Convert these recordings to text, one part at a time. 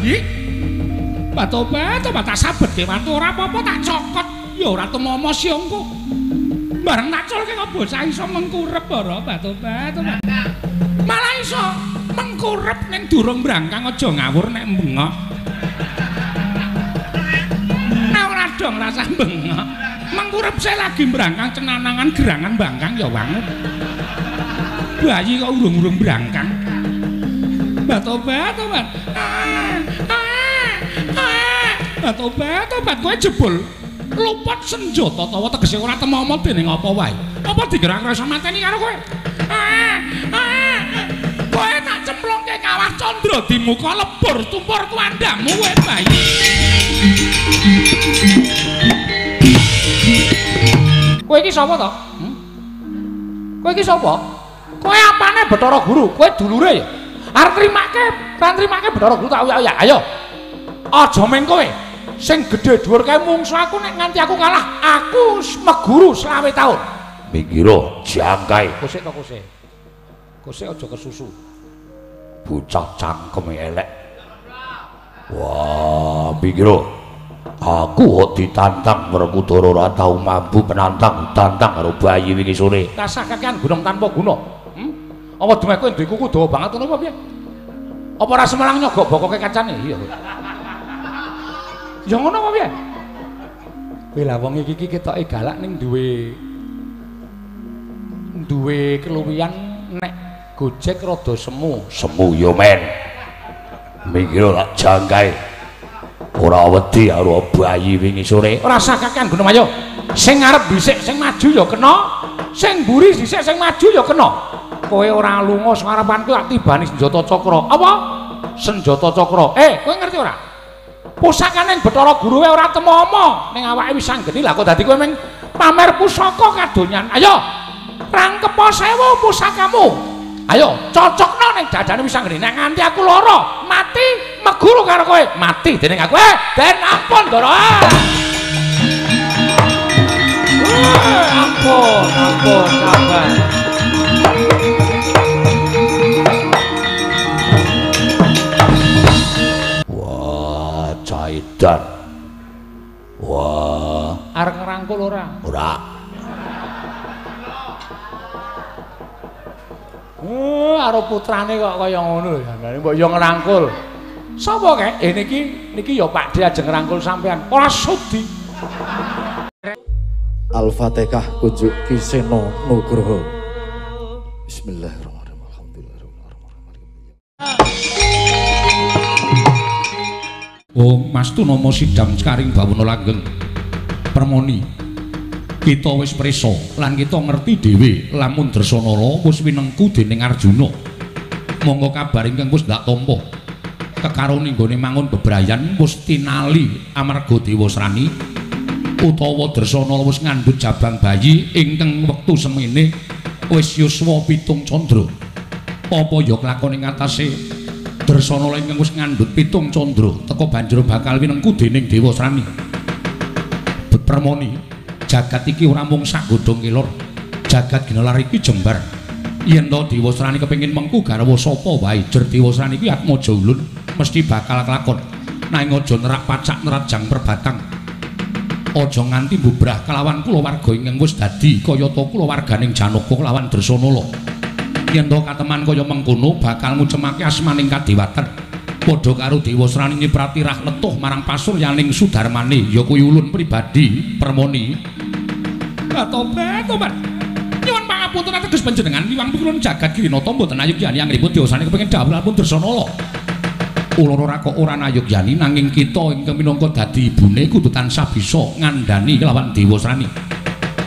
bayi. Batobat tak sabetke watu ora apa-apa tak cokot. Ya ora tumomo siongku. Bareng tak culke kok bocah iso mengkurep ora batobat. Malah iso mengkurep ning durung brangkang aja ngawur nek bengok. Nek ora dong rasah bengok. Mengkurep saya lagi brangkang cenanangan gerangan bangkang ya wangun. Bayi kok urung-urung brangkang. Batobat tobat. Batobat tobat kowe jebul luput senjata tawa tegese ora temomo dening apa wae. Apa dikira aku iso mateni karo kowe? Kowe tak cemplungke kawah candra di muka lebur tumpur kuandangmu kowe bayi. Kowe iki sapa to? Kowe iki sapa? Kowe apane Bathara Guru? Kowe dulure ya? Arep trimake, ra trimake Bathara Guru tak uyak-uyak. Ayo. Aja meng kowe. Sing gedhe dhuwur kae mungsu aku nek nganti aku kalah, aku meguru 25 taun. Minggiro jangkae. Kosek to kosek. Kosek aja kesusu. Bocah cangkeme elek. Wah, minggiro. Aku kok ditantang Werkudara ora tau mampu penantang tantang karo bayi wingi sore. Rasah kakean gunung tanpa guna. Apa dumeh kowe duwe kuku dawa banget ngono apa piye? Apa ora semelang nyogok bokoke kancane? Iya. Ya ngono apa piye? Kowe lah wong iki ketoke galak ning duwe keluwihan nek Gojek rada semu. Semu ya men. Minggir lak jangkae. Ora wedi karo bayi wingi sore. Ora usah kakean gunung ayo. Sing ngarep dhisik sing maju ya kena, sing mburi dhisik sing maju ya kena. Kowe ora lunga sing arepanku tak tibani senjata cakra. Apa? Senjata cakra. Kowe ngerti ora? Pusakane Bathara Guru wae ora temomo ning awake wis anggeni lah kok dadi kowe mung pamer pusaka kadonyan. Ayo rangkepa sewu pusakamu. Ayo cocokno ning dadane wis anggeni. Nek nganti aku lara, mati meguru karo kowe. Mati dening aku. Den ampun Ndara. Ampun, ampun, sabar. Wah, caidan. Wah, arep ngrangkul ora? Ora. Karo putrane kok kaya ngono lho jane mbok yo ngrangkul. Sapa kae? Niki niki ya Pakde ajeng ngrangkul sampean. Ora sudi. Al-Fatihah kunjuk Ki Seno Nugroho. Bismillahirrahmanirrahim. Alhamdulillahirabbil alamin. Om Mastu Namo Sidam Sekaring Bawana Langgeng. Permoni. Kita wis prisa lan kita ngerti dhewe lamun Dresanala wis winengku dening Arjuna. Monggo kabar ingkang wis ndak tampa. Kekarone nggone mangun bebrayan wis tinali amarga Dewasrani utawa Dresanala wis ngandhut jabang bayi ingkang wektu semene wis yuswa 7 candra. Apa ya kelakon ing atase Dresanala ingkang wis ngandhut 7 candra teka banjur bakal winengku dening Dewasrani. Permoni, jagat iki ora mung sak godhong kelor. Jagat ginelar iki jembar. Yen to Dewasrani kepengin mengku garwa sapa wae, jer Dewasrani iki atmaja ulun mesti bakal kelakon. Nanging aja nerak pacak nerajang perbatang. Aja nganti mbubrah kelawan kulawarga ingkang wis dadi kayata kulawarganing Janaka kelawan Dresanala. Yen to kateman kaya mengkono bakal ngucemake asmaning kadewatan. Padha karo Dewasrani nyiprati rah letuh marang pasuryaning Sudarmane ya kuwi ulun pribadi Permoni. Tobat tobat. Nyuwun pangapunten ateges panjenengan liwang pikulun jagat Girinata mboten ayugyani angripun Dewasrani kepengin dhawuh pun Dresanala. Ulun ora kok ora nayugyani nanging kita ingkang minangka dadi ibune kudu tansah bisa ngandhani kelawan Dewasrani.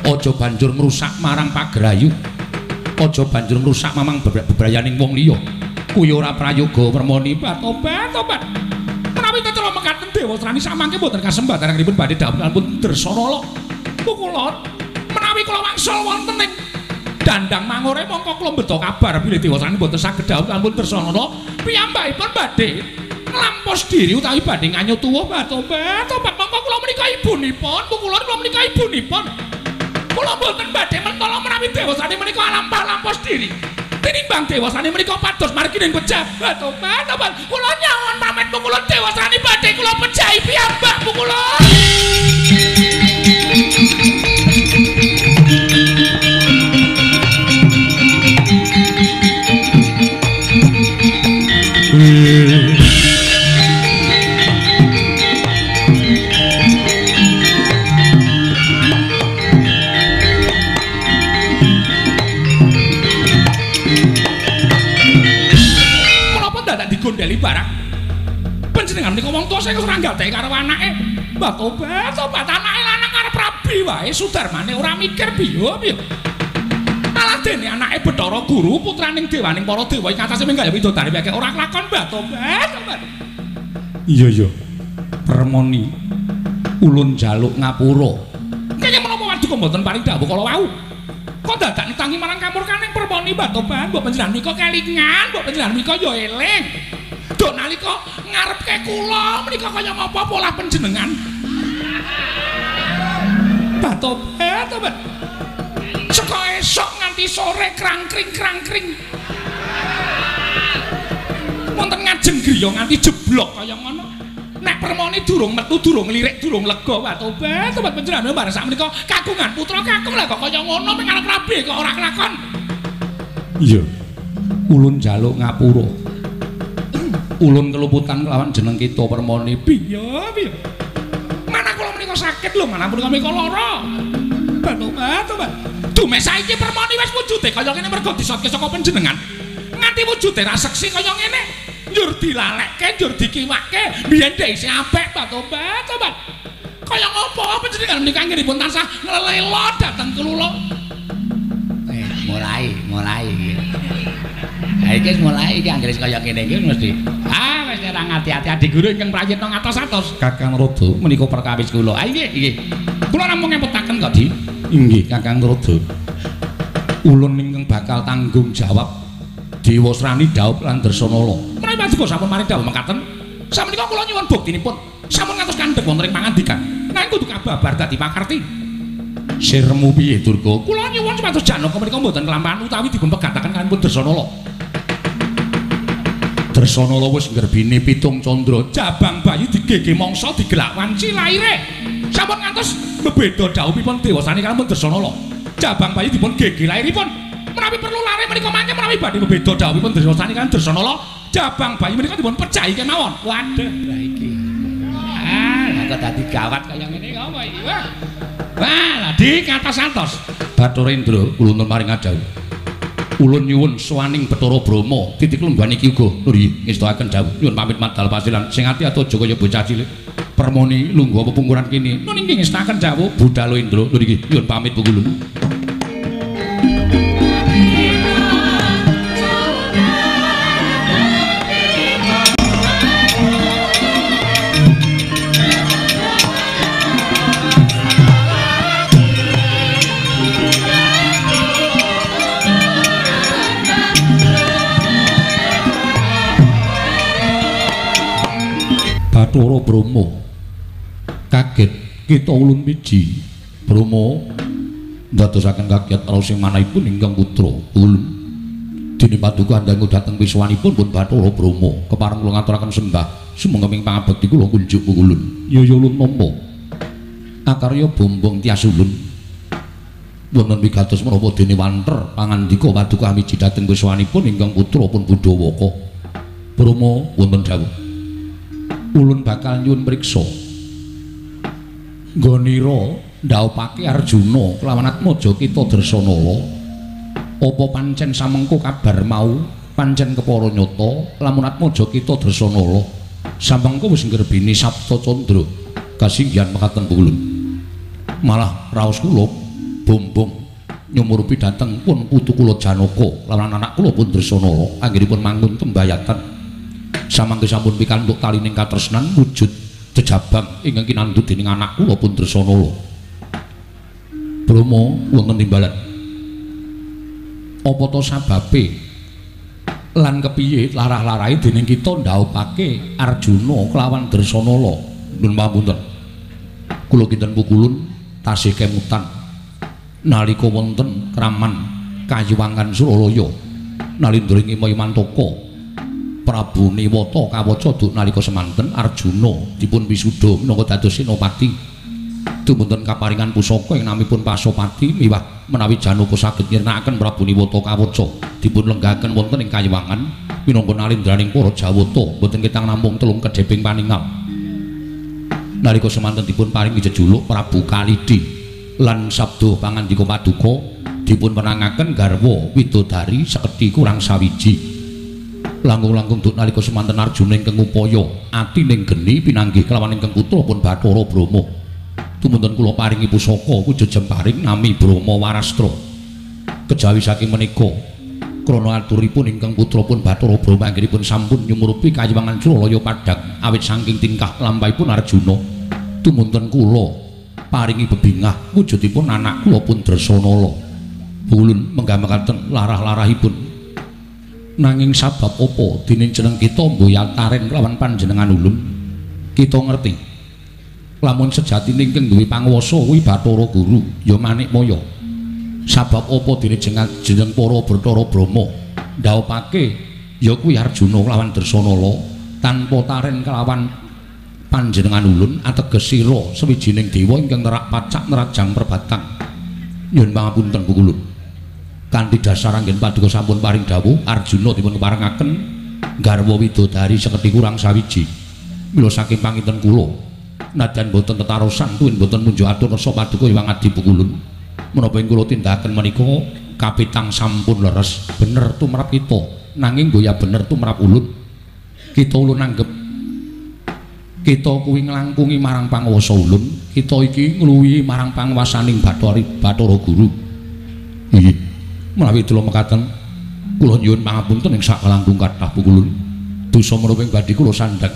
Aja banjur ngrusak marang pagrayu. Aja banjur ngrusak mamang bebrayaning wong liya. Kuwi ora prayoga Permoni. Tobat tobat. Menawi tetela mekaten Dewasrani samangke mboten kasembatan angripun badhe dhawuh pun Dresanala. Pukulon menawi kula wangsul wonten ing dandang mangore mongko kula mbeta kabar bilih Dewasrani mboten saged dhawuh pun Dresanala piyambakipun badhe nglampos diri utawi badhe nganyut tuwuh. Tobat tobat mongko kula menika ibunipun, pukulon kula menika ibunipun. Kula mboten badhe mentala menawi Dewasrani menika lampah-lampos diri. Tinimbang Dewasrani menika pados margi ning pejabat. Tobat, tobat. Kula nyawon pamit kula Dewasrani badhe kula pejahi piyambak kula. Menapa dadak digondheli barang? Panjenengan menika wong tuwa sing ora nggatehi karo anake. Mbah tobat, tobat anake lanang arep rabi wae Sudarmane ora mikir piye piye. Malah dene anake Bathara Guru putraning dewaning para dewa ing atase minggah widodari weke ora kelakon. Mbah tobat, tobat. Iya iya. Permoni ulun jaluk ngapura. Kaya menapa waduka mboten paring dawuh kala wau? Kok dadak nitangi marang kamurkaning Permoni Mbah tobat, mbok panjenengan menika kelingan, mbok panjenengan menika ya eling. Duk nalika ngarepke kula menika kaya ngapa polah panjenengan? Mbah tobat, tobat. Saka esuk nganti sore krangkring-krangkring. Wonten ngajeng griya nganti jeblok kaya ngono. Nek Permoni durung metu, durung lirik, durung lega. Wah tobat, tobat panjenengan bareng sakmenika kagungan putra kakung lah kok kaya ngono ming arep rabi kok ora kelakon. Iya. Ulun njaluk ngapura. Ulun keluputan kelawan jeneng kita Permoni. Piye piye? Mana kula menika sakit lho, mana punika menika lara. Tobat, tobat. Dume saiki Permoni wis wujude kaya ngene mergo disotke saka panjenengan. Nganti wujude ra seksi kaya ngene. Njur dilalekke, njur dikiwake, biyen dhek isih apik, tobat, tobat. Kaya ngopo panjenengan menika anggenipun tansah nglelo dhateng kula. Mulai iki. Ha iki wis mulai iki anggere kaya ngene iki mesti. Ah wis ora ngati-ati adi guru ingkang prayitna ngatos-atos. Kakang Rada menika perkawis kula. Ah nggih, nggih. Kula namung ngepetaken kok, Di. Inggih, Kakang Rada. Ulun ingkang bakal tanggung jawab Dewasrani dhaup lan Dresanala. Menawi paduka sampun maring dawuh mekaten, samenika kula nyuwun buktinipun. Sampun ngantos kandhek wonten ing pangandikan. Nanging kudu kababar dadi pakarti. Sirmu piye Durga? Kula nyuwun supados Janaka menika mboten kelampahan utawi dipun pegataken kaliyan pun Dresanala. Dresanala wis nggerbini pitung candra, jabang bayi digege mangsa digelak wanci laire. Sampun ngantos bebeda dhawuhipun Dewasrani kaliyan pun Dresanala. Jabang bayi dipun gege lairipun. Menawi perlu lare menika mangke menawi badhe bebeda dhawuhipun Dewasrani kaliyan Dresanala, jabang bayi menika dipun pejahi kemawon. Waduh, lha iki. Ah, lha kok dadi gawat kaya ngene apa iki? Wah. Wah, lha di katos-atos. Bathara Indra kula nuwun maring adhawuh. Ulun nyuwun sowaning Bathara Brahma titik lungguhan iki uga nggih ngestakaken dawuh. Nyuwun pamit madal pasilan sing ati aja kaya bocah cilik. Permoni lungguh pepungkuran kene. Nun inggih ngestakaken dawuh Budhalo Indra nggih nyuwun pamit pungkulun. Bathara Brahma kaget kita ulun miji. Brahma ndadosaken kaget raos sing manahipun ingkang putra ulun. Dene paduka andangu dhateng pisuwanipun pun Bathara Brahma kepareng kula ngaturaken sembah sumangga ing pangabekti kula kunjuk ulun. Ya ya ulun nampa. Akarya bombong tias ulun. Wonten wigatos menapa dene wanter pangandika paduka miji dhateng pisuwanipun ingkang putra pun Budawaka. Brahma wonten dawuh. Ulun bakal nyuwun priksa nggonira ndhaupake Arjuna kelawan Atmaja kita Dresanala. Apa pancen samengko kabar mau pancen kepara nyata lamun Atmaja kita Dresanala samengko wis nggerbini Sapta Candra kasinggihan mekaten ulun. Malah raos kula bombong nyumurupi dhateng pun putu kula Janaka lawan anak kula pun Dresanala anggenipun mangun tembayatan. Samangke sampun pikantuk talining katresnan wujud jejabang ingkang kinandhut dening anak kula pun Dresanala. Brahma wonten timbalan. Apa to sababe lan kepiye larah-larahe dening kita ndhaupake Arjuna kelawan Dresanala? Nuwun pangapunten. Kula kinten pukulun tasih kemutan nalika wonten kraman Kayuwangan Suralaya. Nalindra ing Mantaka Prabu Niwata kawaca duk nalika semanten Arjuna dipun wisuda minangka dados senopati. Dumunten kaparingan pusaka ing namipun Pasopati miwah menawi Janaka saged nyirnakaken Prabu Niwata kawaca dipun lenggahaken wonten ing kayiwangan minangka nalindraning para Jawata boten ketang namung telung kedheping paningal. Nalika semanten dipun paringi jejuluk Prabu Kalidi lan sabda pangandika paduka dipun wenangaken garwa widodari sekedhi kurang sawiji. Langkung-langkung duk nalika semanten Arjuna ingkang upaya atining geni pinanggih kelawan ingkang putra pun Bathara Brahma. Tumunten kula paringi pusaka wujud jemparing nami Brahma Warastra. Kejawi saking menika krana aturipun ingkang putra pun Bathara Brahma anggenipun sampun nyumurupi kayiwangan Suralaya padhang awit saking tingkah lampahipun Arjuna. Tumunten kula paringi bebingah wujudipun anak kula pun Dresanala. Ulun menggamaken larah-larahipun. Nanging sabab apa dene jeneng kita mboyataren lawan panjenengan ulun? Kita ngerti lamun sejatine ingkang duwe panguwasa kuwi Bathara Guru ya Manikmaya. Sabab apa dene jeneng para Bathara Brahma ndhaupake ya kuwi Arjuna lawan Dresanala tanpa taren kelawan panjenengan ulun ateges sira sawijining dewa ingkang nerak pacak nerajang perbatang. Nyuwun pangapunten Pukulun. Kanthi dasar anggen paduka sampun paring dawuh Arjuna dipun keparengaken garwa widodari sekedhi kurang sawiji. Mila saking panginten kula nadyan boten tetarosan tuwin boten munjuk atur rasa paduka Hyang Adi Pukulun. Menapa ing kula tindakaken menika kapitang sampun leres bener tumrap kita nanging goya bener tumrap ulun. Kita ulun anggep kita kuwi nglangkungi marang panguwasa ulun, kita iki ngluwihi marang panguwasaning Bathara Guru. Inggih. Menawi kula mekaten kula nyuwun pangapunten ing sakalangkung kathah Pukulun. Dosa menapa ing badhe kula sandhang.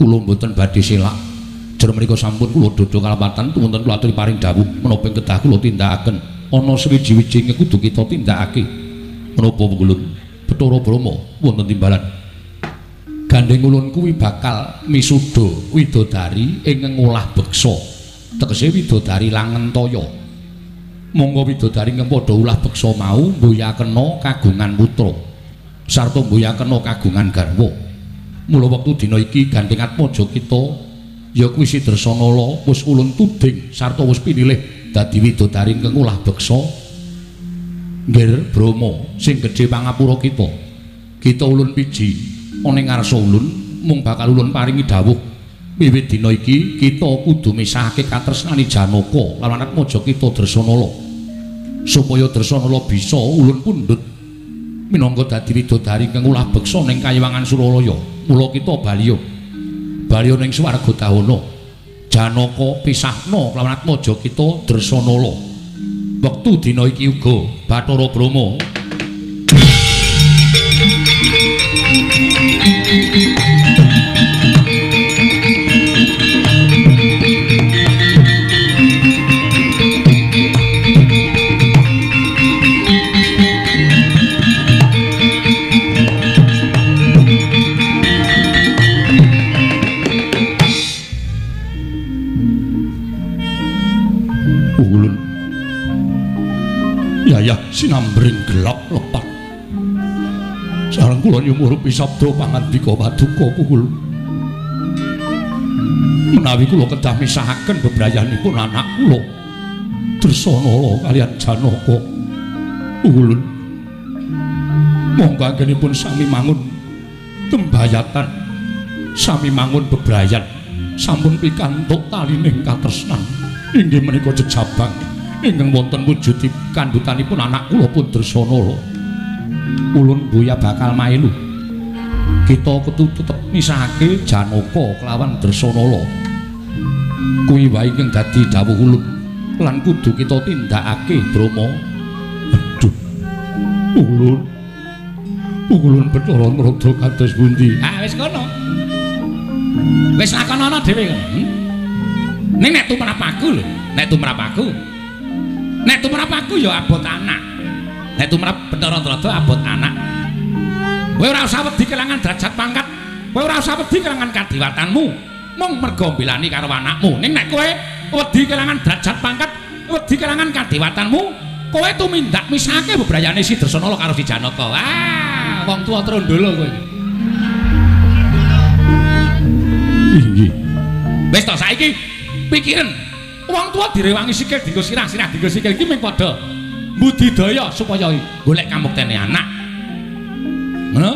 Kula mboten badhe selak. Jero menika sampun kula dodho kalepatan tumunten kula aturi paring dawuh menapa ing kedah kula tindakaken. Ana sewiji-wiji ing kudu kita tindakake. Menapa Pukulun? Bathara Brahma wonten timbalan. Gandeng ulun kuwi bakal misuda widodari ing ngolah beksa. Tegese widodari langentaya. Monggo widodari ingkang padha ulah beksa mau mbuyakena kagungan putra sarta mbuyakena kagungan garwa. Mula wektu dina iki gandeng atmaja kita ya kuwi si Dresanala wis ulun tuding sarta wis pinilih dadi widodari ingkang ulah beksa nggir Brahma sing gedhe pangapura kita. Kita ulun piji ana ing ngarsa ulun mung bakal ulun paringi dawuh wiwit dina iki kita kudu misahake katresnane Janaka lawan atmaja kita Dresanala supaya Dresanala bisa ulun pundhut minangka dadi widodari ingkang ulah beksa ning kayiwangan Suralaya. Mula kita baliya baliya ning swarga dahana. Janaka pisahna lawan atmaja kita Dresanala. Wektu dina iki uga Bathara Brahma ulun yayah sinambring gelap lepat. Sareng kula nyumurupi sabda pangandika paduka Pukul. Menawi kula kedah misahaken bebrayanipun anak kula Dresanala kaliyan Janaka. Ulun monggo anggenipun sami mangun tembayatan, sami mangun bebrayan, sampun pikantuk talining katresnan. Inggih menika jejabang ingkang wonten wujud kandhutanipun anak kula pun Dresanala. Ulun buya bakal mailu. Kita kudu tetep misahake Janaka kelawan Dresanala. Kuwi wae ingkang dadi dawuh ulun lan kudu kita tindakake Brahma. Aduh. Ulun. Ulun Bathara Narada kados pundi? Ah wis kono. Wis lakonono dhewe kono. Ning nek tumrap aku lho, nek tumrap aku. Nek tumrap aku ya abot anak. Nek tumrap Bathara Narada abot anak. Kowe ora usah wedi kelangan derajat pangkat, kowe ora usah wedi kelangan kadiwatanmu. Mung mergo mbelani karo anakmu. Ning nek kowe wedi kelangan derajat pangkat, wedi kelangan kadiwatanmu, Kowe tumindak misake bebrayane si Dresanala karo si Janaka. Ah, wong tuwa trondolo kowe iki. Inggih. Wis to saiki pikiren. Wong tuwa direwangi sikil dienggo sirah, sirah dienggo sikil iki mung padha budidaya supaya golek kamuktene anak. Ngono?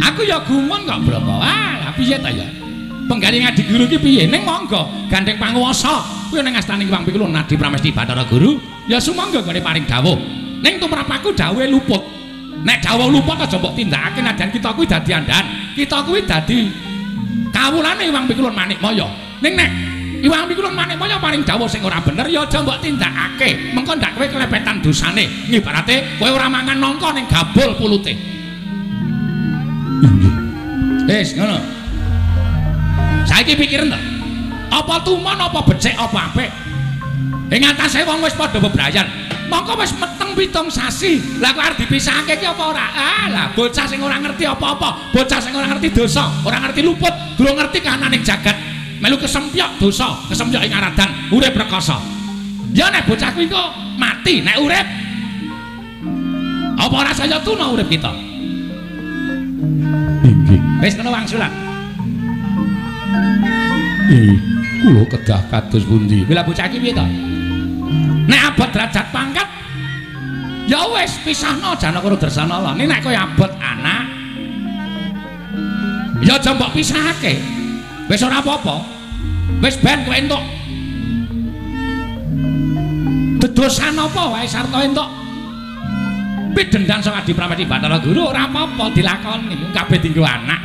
Aku ya gumun kok Brama. Ah, lah piye ta ya? Penggalih Adi Guru iki piye? Ning monggo gandeng panguwasa. Kuwi ning astane Hyang Pikulun Nadi Pramesti Bathara Guru, ya sumangga gone paring dawuh. Ning tumrap aku dawuhe luput. Nek dawuh luput aja mbok tindakake nadyan kita kuwi dadi andhan. Kita kuwi dadi kawulane Hyang Pikulun Manikmaya. Ning nek Hyang Pikulun Manikmaya paring dawuh sing ora bener ya aja mbok tindakake. Mengko ndak kowe kelepetan dosane. Ngibarate kowe ora mangan nangka ning gabul pulute. Inggih. Wis ngono. Saiki pikiren to. Apa tumon apa becik apa apik? Ing atase wong wis padha bebrayan. Mongko wis meteng 7 sasi. Lah kok arep dipisahake ki apa ora? Ah, lah bocah sing ora ngerti apa-apa, bocah sing ora ngerti dosa, ora ngerti luput, durung ngerti kahananing jagat. Melu kesempyok dosa, kesempyok ing aradan, urip rekoso. Ya nek bocah kuwi kok mati, nek urip apa ora saya tuna urip kita? Inggih. Wis ngono wangsulan. Kula kedah kados pundi? Lah bocah iki piye to? Nek abot derajat pangkat ya wis pisahno Janaka karo Dresanala. Nek kowe abot anak ya aja mbok pisahake. Wis ora apa-apa. Wis ben kowe entuk dedosan apa wae sarta entuk pidhendan saka Adi Pramesti Bathara Guru ora apa-apa dilakoni. Kabeh dienggo anak.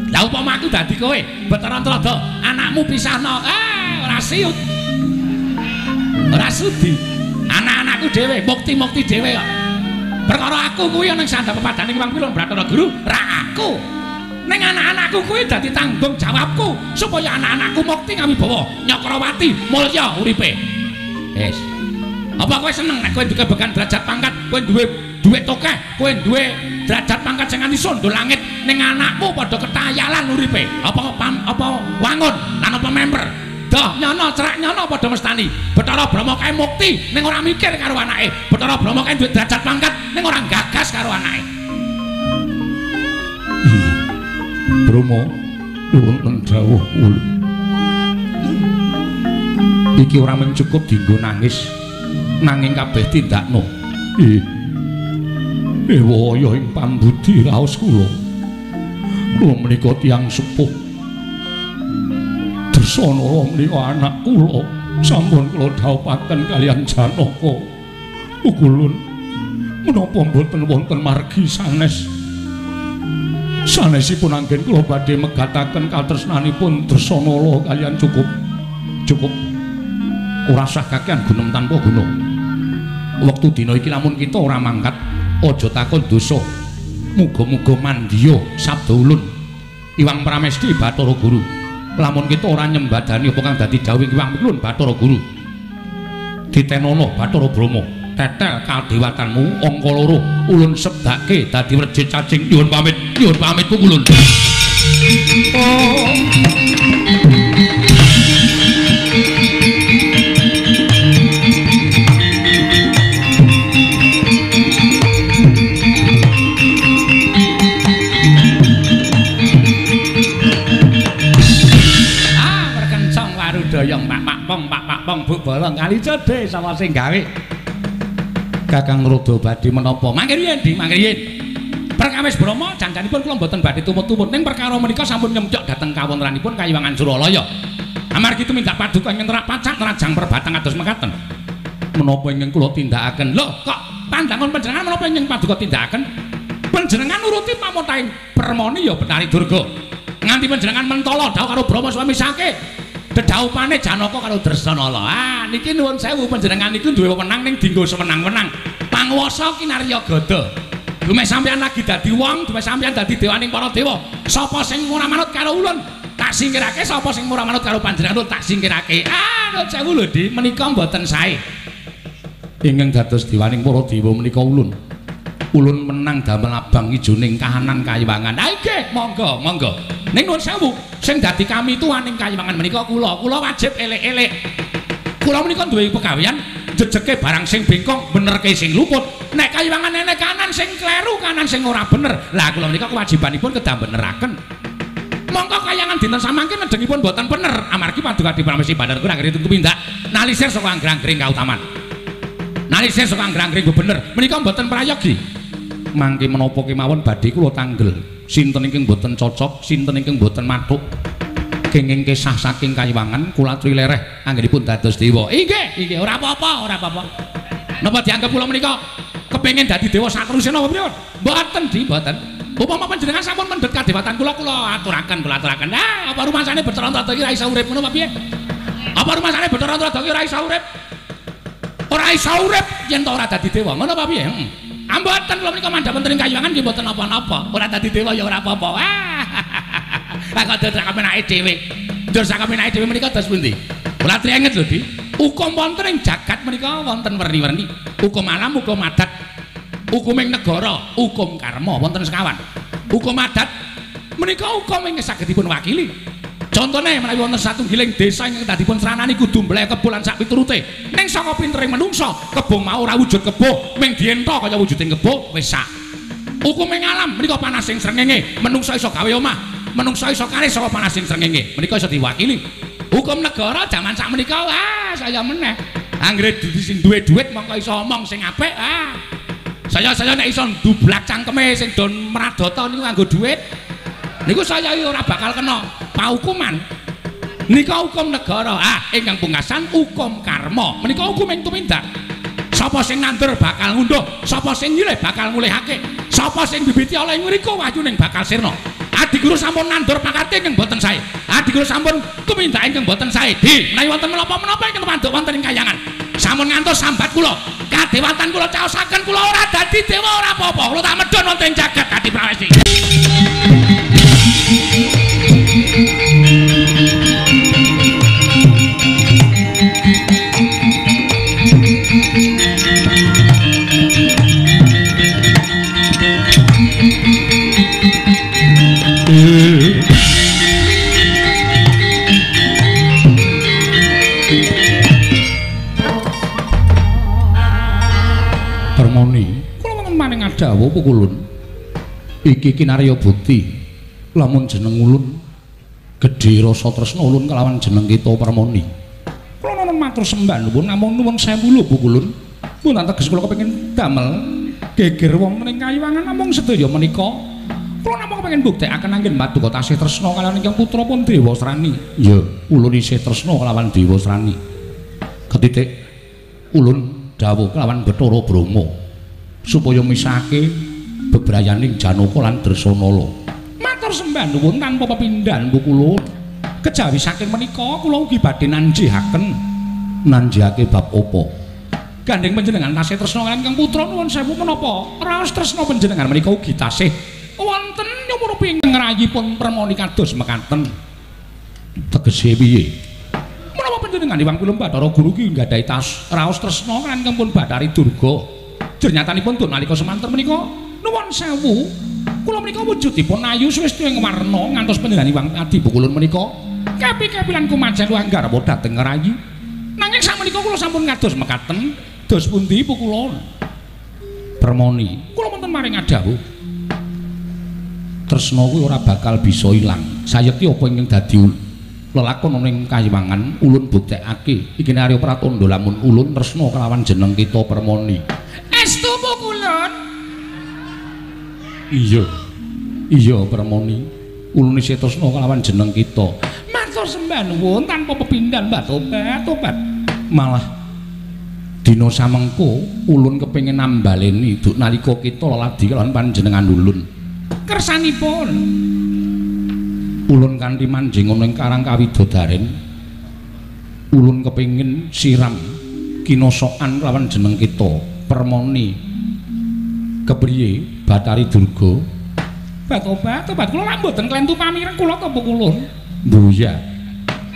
Lah upama aku dadi kowe, Bathara Antrada, anakmu pisahno. Ah, ora siut. Ora sudi. Anak-anakku dhewe, mukti-mukti dhewe kok. Perkara aku kuwi ana ing sandhap pepadane Hyang Pikulun Bathara Guru, ra aku. Ning anak-anakku kuwi dadi tanggung jawabku supaya anak-anakku mukti ngawibawa, Nyakrawati mulya uripe. Wis. Apa kowe seneng nek kowe duwe bekan derajat pangkat, kowe duwe duit tokeh, kowe duwe derajat pangkat sing nganti sondho langit, ning anakmu padha ketayalan uripe. Apa apa wangun lan apa member. Doh nyono cerak nyono padha mestani. Bathara Brahma kae mukti ning ora mikir karo anake. Bathara Brahma kae duwe derajat pangkat ning ora gagas karo anake. Brahma wonten dawuh ulun. Iki ora mung cukup dienggo nangis, nanging kabeh tindakno. Ewaya ing pambudi raos kula. Kula menika tiyang sepuh. Dresanala menika anak kula, sampun kula dhawuhaken kaliyan Janaka. Ukulun menapa mboten wonten margi sanes? Sanesipun anggen kula badhe megataken katresnanipun Dresanala kaliyan cukup. Cukup. Ora sah kakean gunem tanpa guna. Wektu dina iki lamun kita ora mangkat, aja takon dosa. Muga-muga mandya sabda ulun Hyang Pramesti Bathara Guru. Lamun kita ora nyembadani apa kang dadi dawuh Hyang Pikulun Bathara Guru. Ditenono Bathara Brahma, tetel kadewatanmu angka 2 ulun sebdake dadi wrejit cacing. Nyuwun pamit, nyuwun pamit ulun. Oh. Doyong pak pak pong pak pak pong buk bolong kali cedhe sapa sing gawe. Kakang Rada badhe menapa? Mangke riyin, Di, mangke riyin. Perkawis Brahma janjanipun kula mboten badhe tumut-tumut ning perkara menika sampun nyemcok dhateng kawontenanipun Kayiwangan Suralaya. Amargi tumindak paduka ingkang terak pacak nerajang perbatang kados mekaten. Menapa ingkang kula tindakaken? Lho, kok pandangan panjenengan menapa ingkang paduka tindakaken? Panjenengan nuruti pamotahing Permoni ya Betari Durga. Nganti panjenengan mentala dhawuh karo Brahma suami sake. Dedhaupane Janaka karo Dresanala. Ah, niki nuwun sewu panjenengan niku duwe wewenang ning dienggo sewenang-wenang. Panguwasa kinarya gada. Dumeh sampeyan lagi dadi wong, dumeh sampeyan dadi dewaning para dewa. Sapa sing ora manut karo ulun, tak singkirake, sapa sing ora manut karo panjenengan tak singkirake. Ah, nuwun sewu lho, Di, menika mboten sae. Ingkang dados dewaning para dewa menika ulun. Ulun menang damel abang ijoning kahanan kayiwangan. Ah nggih, monggo, monggo. Ning nuwun sewu, sing dadi kami tuaning kayiwangan menika kula. Kula wajib elek-elek. Kula menika duwe pegawean jejeke barang sing bengkong benerke sing luput. Nek kayiwangan enek kanan sing kleru, kanan sing ora bener. Lah kula menika kewajibanipun kedah beneraken. Mongko kayangan dinten samangke nedengipun boten bener amargi Paduka Adi Pramesti Bathara Guru anggere tumindak nalisir saka anggrang-anggring kautaman. Nalisir saka anggrang-anggring bener menika mboten prayogi. Mangke menapa kemawon badhe kula tanggel. Sinten ingkang boten cocok, sinten ingkang boten mathuk. Kenging kesah saking kayiwangan kula aturi lereh anggenipun dados dewa. Inggih, inggih ora apa-apa, ora apa-apa. Napa dianggep kula menika kepengin dadi dewa sateruse napa pripun? Mboten, Di, mboten. Upama panjenengan sampun mendhet kadewatan kula, kula aturaken, kula aturaken. Ah, apa rumasane Bathara Antrada iki ora iso urip ngono apa piye? Apa rumasane Bathara Antrada iki ora iso urip? Ora iso urip yen to ora dadi dewa, ngono apa piye? Heeh. Ah, mboten kula menika mandhap wonten ing kayiwangan nggih mboten napa-napa. Ora dadi dewa ya ora apa-apa. Ah. Lah kok dados sakapenake dhewe. Njur sakapenake dhewe menika dos pundi? Kula trianget lho, Di. Hukum wonten ing jagat menika wonten werni-werni. Hukum alam, hukum adat, hukuming negara, hukum karma wonten sekawan. Hukum adat menika hukum ingkang saged dipun wakili. Contone menawi wonten satunggiling desa ingkang dipun sranani kudu mbleh kebo lan sak piturute. Ning saka pintering menungsa, kebo mau ora wujud kebo, ming dienta kaya wujuding kebo wis sak. Hukuming alam menika panasing srengenge, menungsa iso gawe omah, menungsa iso karis saka panasing srengenge, menika iso diwakili. Hukum negara jaman sak menika wah saya meneh. Anggere sing duwe dhuwit mongko iso omong sing apik ah. Saya-saya nek iso ndublak cangkeme sing don mradata niku nganggo dhuwit. Niku saya ora bakal kena paukuman. Nika hukum negara. Ah, ingkang pungkasan hukum karma. Menika hukum ing tumindak. Sapa sing nandur bakal ngunduh, sapa sing nyilih bakal ngulihake, sapa sing bibiti oleh ngriku wahyuning bakal sirna. Adi guru sampun nandur pakate ingkang boten sae. Adi guru sampun tumindak ingkang boten sae. Di, menawi wonten menapa-menapa ingkang tumanduk wonten ing kayangan. Sampun ngantos sambat kula. Kadewatan kula caosaken kula ora dadi dewa ora apa-apa. Kula tak medhun wonten ing jagat Adi Prawesti. Permoni, kula wonten maning adawuh pukulun. Iki kinarya bukti lamun jeneng ulun gedhe rasa tresna ulun kelawan jeneng kita Permoni. Kula nuwun matur sembah nuwun namung nuwun sewu lho pukulun. Mboten teges kula kepengin damel geger wonten ing kayiwangan namung sedaya menika. Kula namung kepengin buktekaken anggen paduka tasih tresna kalawan ingkang putra pun Dewasrani. Ya, ulun isih tresna kelawan Dewasrani. Ketitik ulun dawuh kelawan Bathara Brahma supaya misahake bebrayaning Janaka lan Dresanala. Matur sembah nuwun tanpa pepindhan pukulun. Kejawi saking menika kula ugi badhe nanjihaken nanjihake bab apa? Gandeng panjenengan tasih tresna kaliyan ingkang putra nuwun sewu menapa raos tresna panjenengan menika ugi tasih wonten nyumurupi ngrayipun Permoni kados mekaten. Tegese piye? Menapa panjenengan Iwang Pilem Bathara Guru ki nggadahi tas raos tresna kaliyan ingkang pun Bathari Durga. Jernyatanipun tun nalika semanten menika nuwun sewu kula menika wujudipun ayu swesti ing warna ngantos panjenengan Iwang Adi Bukulun menika kepi-kepi lan kumajen langgarwa dhateng ngrayi. Nanging sakmenika kula sampun kados mekaten. Dos pundi pukulun? Permoni, kula wonten maring adawuh. Tresna kuwi ora bakal bisa ilang. Sayekti apa ingkang dadi lelakon ana ing kayiwangan ulun buktekake iki Arya Pratandha lamun ulun tresna kelawan jeneng kita Permoni. Estu pukulun? Iya. Iya Permoni. Ulun isih tresna kelawan jeneng kita. Matur sembah nuwun tanpa pepindhan Mbah tobat tobat. Malah dina samengko ulun kepengin nambaleni duk nalika kita leladi kelawan panjenengan ulun. Kersanipun ulun kanthi manjing ana ing Karang Kawidodaren ulun kepengin siram kinosokan kelawan jeneng kita Permoni. Kepriye Bathari Durga? Batobat tobat kula lak mboten klentu pamireng kula to pukulun. Mbuya.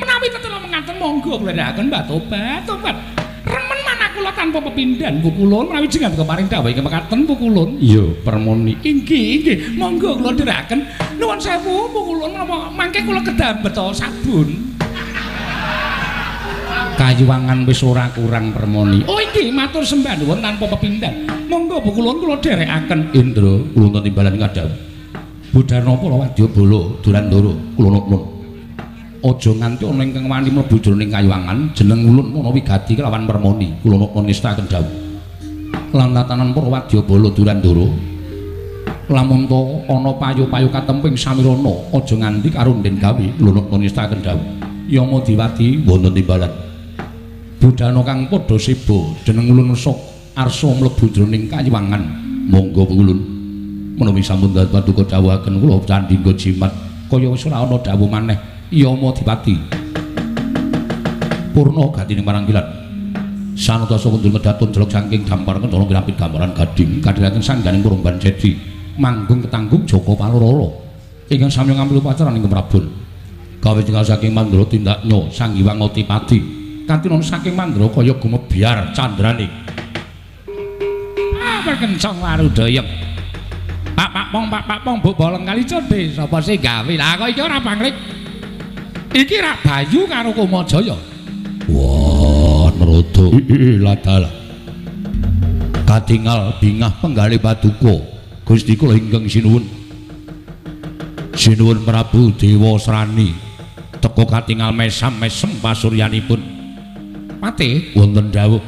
Menawi tetela mengaten monggo kula ndhakaken Mbah tobat tobat. Remen manah kula tanpa pepindhan pukulun menawi jenengan keparing dawuh ingkang mekaten pukulun. Iya Permoni. Inggih inggih monggo kula ndherekaken. Nuwun sewu pukulun menapa mangke kula kedah beto sabun. Kayuwangan wis ora kurang Permoni. Oh inggih Inggih matur sembah nuwun tanpa pepindhan. Monggo pukulun kula dherekaken. Indra kula timbalan kadhawuh. Budhana para wadyabala Durandara kula nuwun. Aja nganti ana ingkang wani mlebu jroning kayuwangan jeneng ulun ana wigati kelawan permoni. Kula nuwun ngestakaken dawuh. Lan tatanan para wadyabala Durandara lamun ta ana payu-payu katemping samirana aja nganti karunden gawe. Kula nuwun ngestakaken dawuh. Yama Diwati wonten timbalan. Budhana kang padha seba jeneng ulun sok arsa mlebu jroning kayuwangan. Monggo ulun menawi sampun paduka dawuhaken kula candhingga jimat kaya wis ora ana dawuh maneh. Yama Dipati purna gatining marangkilan sanatasa kundur medatun jelok saking dampar kencana nglampit gambaran gading kadhiraken sangganing kurumban jedi manggung ketanggung Jaka Palurala ingkang sami ngambil upacara ing Prabon gawe tinggal saking Mandra tindaknya Sang Hyang Otipati katinon saking Mandra kaya gumebyar candrane perkencong warudaya. Pak pak pong pak pak pong mbok bolong kali codhe sapa sing gawe. Lah kok iki ora pangrik. Iki rak Bayu karo Kumajaya. Wah, nerudu ladalah. Katingal bingah penggalih paduka Gusti kula ingkang sinuwun. Sinuwun Prabu Dewasrani teka katingal mesam-mesem pasuryanipun. Pate wonten dawuh.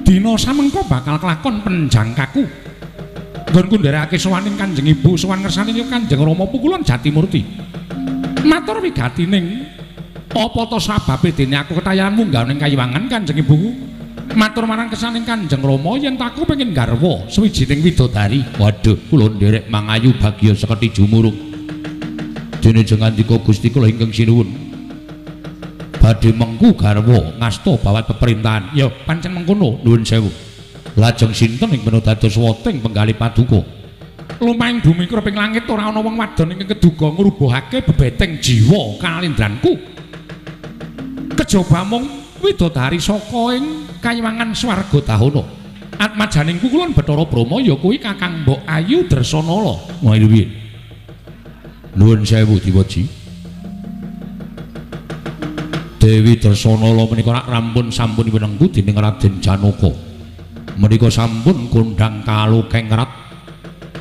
Dina samengko bakal kelakon penjangkaku. Nggonku ndherekake sowaning Kanjeng Ibu, sowan ngersane Kanjeng Rama Pukulun Jatimurti. Matur wigatining apa ta sababe dene aku ketayan munggah ning kayiwangan Kanjeng Ibuku. Matur marang kesaning Kanjeng Rama yen aku pengin garwa sawijining widodari. Waduh, kula nderek mangayu bagya seketi jumurung. Dene jengandika Gusti kula ingkang sinuwun. Badhe mengku garwa ngasta bawat peperintahan. Ya, pancen mengkono, nuwun sewu. Lajeng sinten ing mena dados woting penggalih paduka? Lumahing bumi kreping langit ora ana wong wadon ingkang keduga ngrubuhake bebeteng jiwa kalindranku. Kejaba mung widodari saka ing kayiwangan swarga dahana. Atmajaning kukulun Bathara Brahma ya kuwi Kakang Mbok Ayu Dresanala. Wah piye? Nuwun sewu Diwaji. Dewi Dresanala menika rak rampun sampun winengku dening Raden Janaka. Menika sampun kondhang kalukengrat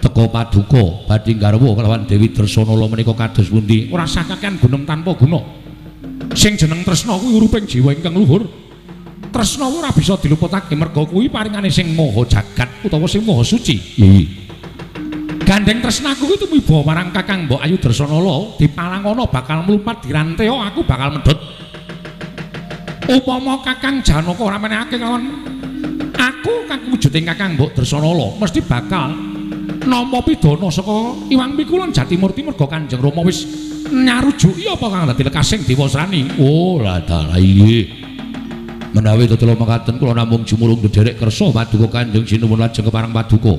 teka paduka badhe garwa kelawan Dewi Dresanala menika kados pundi? Ora sah kakean gunem tanpa guna. Sing jeneng tresna kuwi uruping jiwa ingkang luhur. Tresna ora bisa diluputake merga kuwi paringane sing maha jagat utawa sing maha suci. Iya. Gandeng tresnaku kuwi tumiba marang Kakang Mbok Ayu Dresanala dipalangana bakal mlumpat diranteo aku bakal medhot. Upama Kakang Janaka ora menehake kelawan aku kang wujuding Kakang Mbok Dresanala mesti bakal nampa pidana saka Iwang Pikulun Jatimurti merga Kanjeng Rama wis nyarujuki apa kang dadi lekasing Dewasrani. Oh, lah dalah inggih. Menawi tetela mekaten kula namung jumulung ndherek kersa paduka Kanjeng Sinuwun lajeng kepareng paduka.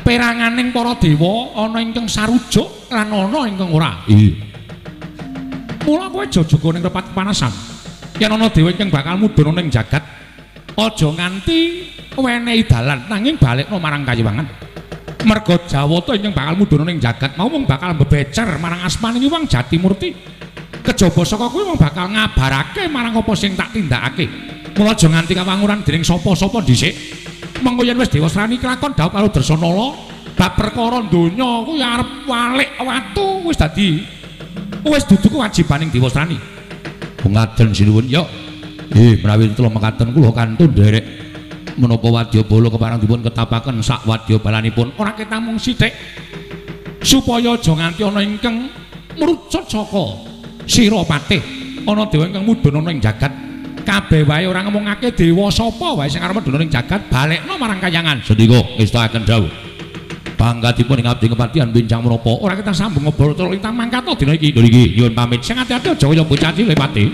Peranganing para dewa ana ingkang sarujuk lan ana ingkang ora. Inggih. Mula kowe aja jaga ning repat kepanasan. Yen ana dewa ingkang bakal mudhun ning jagat, aja nganti wenehi dalan nanging balekno marang kayiwangan. Merga Jawata ingkang bakal mudhun ning jagat mau mung bakal mbebecer marang asmaning Hyang Jatimurti. Kejaba saka kuwi mung bakal ngabarake marang apa sing tak tindakake. Mula aja nganti kawanguran dening sapa-sapa dhisik. Mengko yen wis Dewasrani kelakon dhawuh karo Dresanala, bab perkara donya kuwi arep walik watu wis dadi wis dudu kewajibaning Dewasrani. Ngaten sinuwun ya. Menawi tetela mekaten kula kantun nderek menapa wadyabala kepareng dipun ketapaken sak wadyabalanipun ora ketamung sithik supaya aja nganti ana ingkang mrucut saka sira patih ana dewa ingkang mudhun ana ing jagat kabeh wae ora ngomongake dewa sapa wae sing arep mudhun ing jagat balekno marang kayangan. Sendika ngestakaken dawuh. Pangkatipun ing abdi kepatihan bincang menapa ora kita sambung ngobrol terus lintang mangkat dina iki. Lho iki nyuwun pamit. Sing ati-ati aja kaya bocah cilik pati.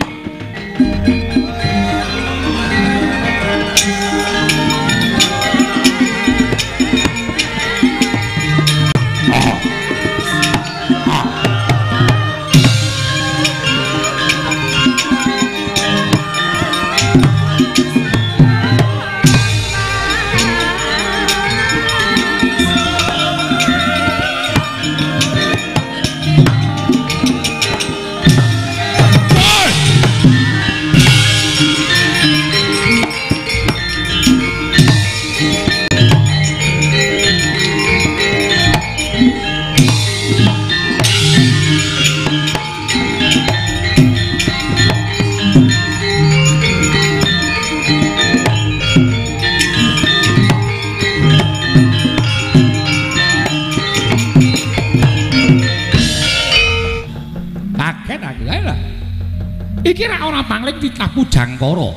Iki rak ora pangling titah Pujangkara.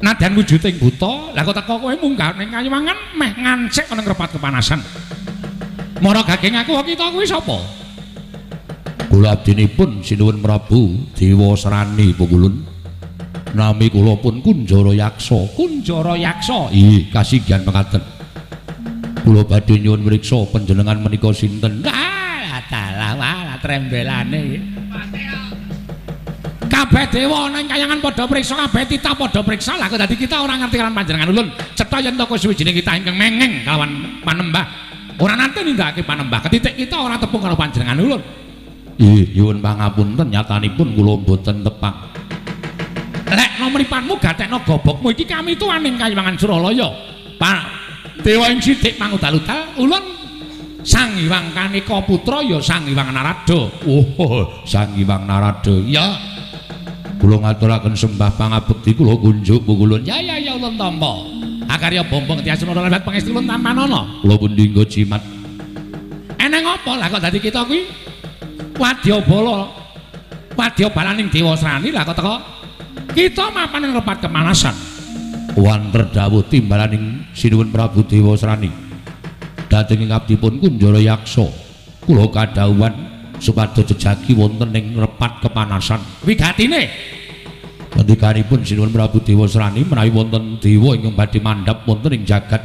Nadyan wujuding buta, lah kok teko kowe munggah ning Kayuwangan meh ngancik ana repat kepanasan. Mara gageng aku kita kuwi sapa? Kula abdinipun sinuwun Prabu Dewasrani Pungkulun. Nami kula pun Kunjara Yaksa. Kunjara Yaksa. Inggih, kasinggihan mekaten. Kula badhe nyuwun mriksa panjenengan menika sinten? Ah, dalah walah trembelane iki. Kabeh dewa ana ing kayangan padha priksa, kabeh titah padha priksa. Lah kok dadi kita ora ngerti kalawan panjenengan ulun. Cetha yen to kowe suwijining kita ingkang mengeng kalawan panembah. Ora nate nindakake panembah. Ketitik kita ora tepung karo panjenengan ulun. Inggih, nyuwun pangapunten nyatanipun kula mboten tepang. Lekno mripatmu gatekno gobokmu iki kami tuan ing Kayiwangan Suralaya. Pak Dewa ing sithik pangudal-udal ulun Sang Hyang Kanika Putra ya Sang Hyang Narada. Oh, Sang Hyang Narada. Ya. Kula ngaturaken sembah pangabekti kula kunjuk pungkulun. Ya ya ya ulun tampa. Akarya bombong tiasa ora lewat pangestu ulun tampanana. Kula pundi nggo jimat. Eneng apa lah kok dadi kita kuwi wadyabala. Wadyabalaning Dewasrani lah kok teko kita mapan ing repat kepanasan. Wanter dawuh timbalaning Sinuwun Prabu Dewasrani. Dhateng ing abdipun Kunjara Yaksa, kula kadhawuhan supados jejagi wonten ing repat kepanasan. Wigatine ngendikanipun Sinuwun Prabu Dewasrani menawi wonten dewa ingkang badhe mandhap wonten ing jagat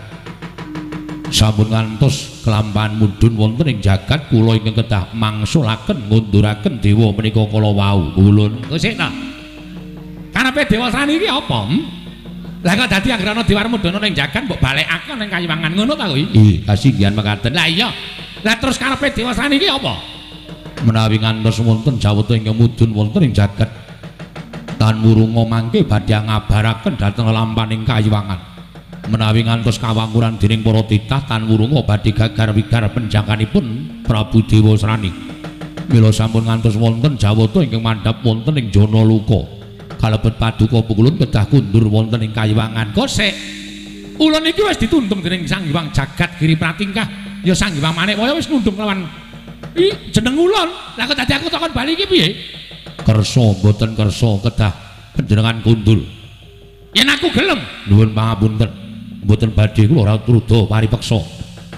sampun ngantos kelampahan mudhun wonten ing jagat kula ingkang kedah mangsulaken ngunduraken dewa menika kala wau. Ulun sik ta. Karepe Dewasrani iki apa? Lah kok dadi anggere ana dewa mudhun ning jagat mbok balekake ning Kayiwangan ngono ta kuwi? Nggih, kasinggihan mekaten. Lah iya. Lah terus karepe Dewasrani iki apa? Menawi ngantos wonten jawata ingkang mudhun wonten ing jagat tan wurunga mangke badhe ngabaraken dhateng lampaning Kayiwangan. Menawi ngantos kawangkuran dening para titah tan wurunga badhe gagar wigar penjangkanipun Prabu Dewasrani. Mila sampun ngantos wonten jawata ingkang mandhap wonten ing Janaloka. Kalebet paduka pungkulun kedah kundur wonten ing Kayiwangan. Kosek. Ulun iki wis ditundung dening Sang Hyang Jagat Giri Pratingkah. Ya Sang Hyang Manikmaya wis nundung lawan i jeneng ulun. Lah kok dadi aku takon bali iki piye? Kersa mboten kersa kedah panjenengan kundur. Yen aku gelem, nuwun pangapunten. Mboten badhe kula ora truda paripeksa.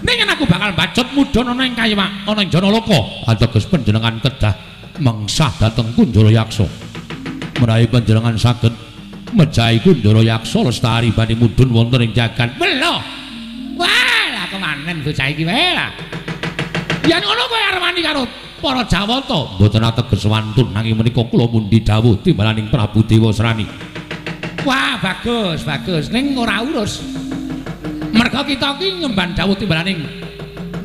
Ning yen aku bakal bacut mudhun ana ing Kayiwangan, ana ing Janaloka, ateges panjenengan kedah mengsah dhateng Kunjara Yaksa. Menawi panjenengan saged mejahi Kunjara Yaksa lestari badhe mudhun wonten ing jagat. Melo. Wah, lah kemanen bocah iki wae lah. Yen ngono kowe arep wani karo para Jawata? Mboten ateges wantun nanging menika kula mundi dawuh timbalaning Prabu Dewasrani. Wah, bagus, bagus. Ning ora urus. Merga kita iki ngemban dawuh timbalaning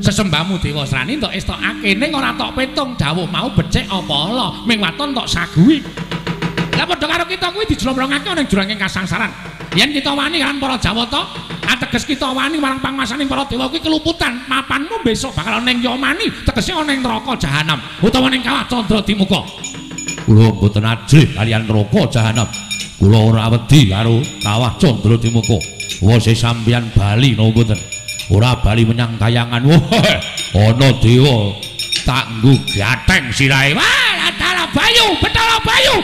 sesembahmu Dewasrani entuk estokake ning ora tok petung dawuh mau becik apa ala, ming waton tok saguhi. Lah padha karo kita kuwi dijlomrongake ana ing juranging kasangsaran. Yen kita wani kan para Jawata, ateges kita wani marang pangmasaning para dewa kuwi keluputan. Mapanmu besok bakal ana ing Yamani, tegese ana ing neraka jahanam utawa ning kawah Candra Dimuka. Kula mboten ajrih kaliyan neraka jahanam. Kula ora wedi karo kawah Candra Dimuka. Wose sampeyan bali napa mboten? Ora bali menyang kayangan. Wah, ana dewa tak nggo gatheng sirahe. Wah, dalah bayu, Betara Bayu.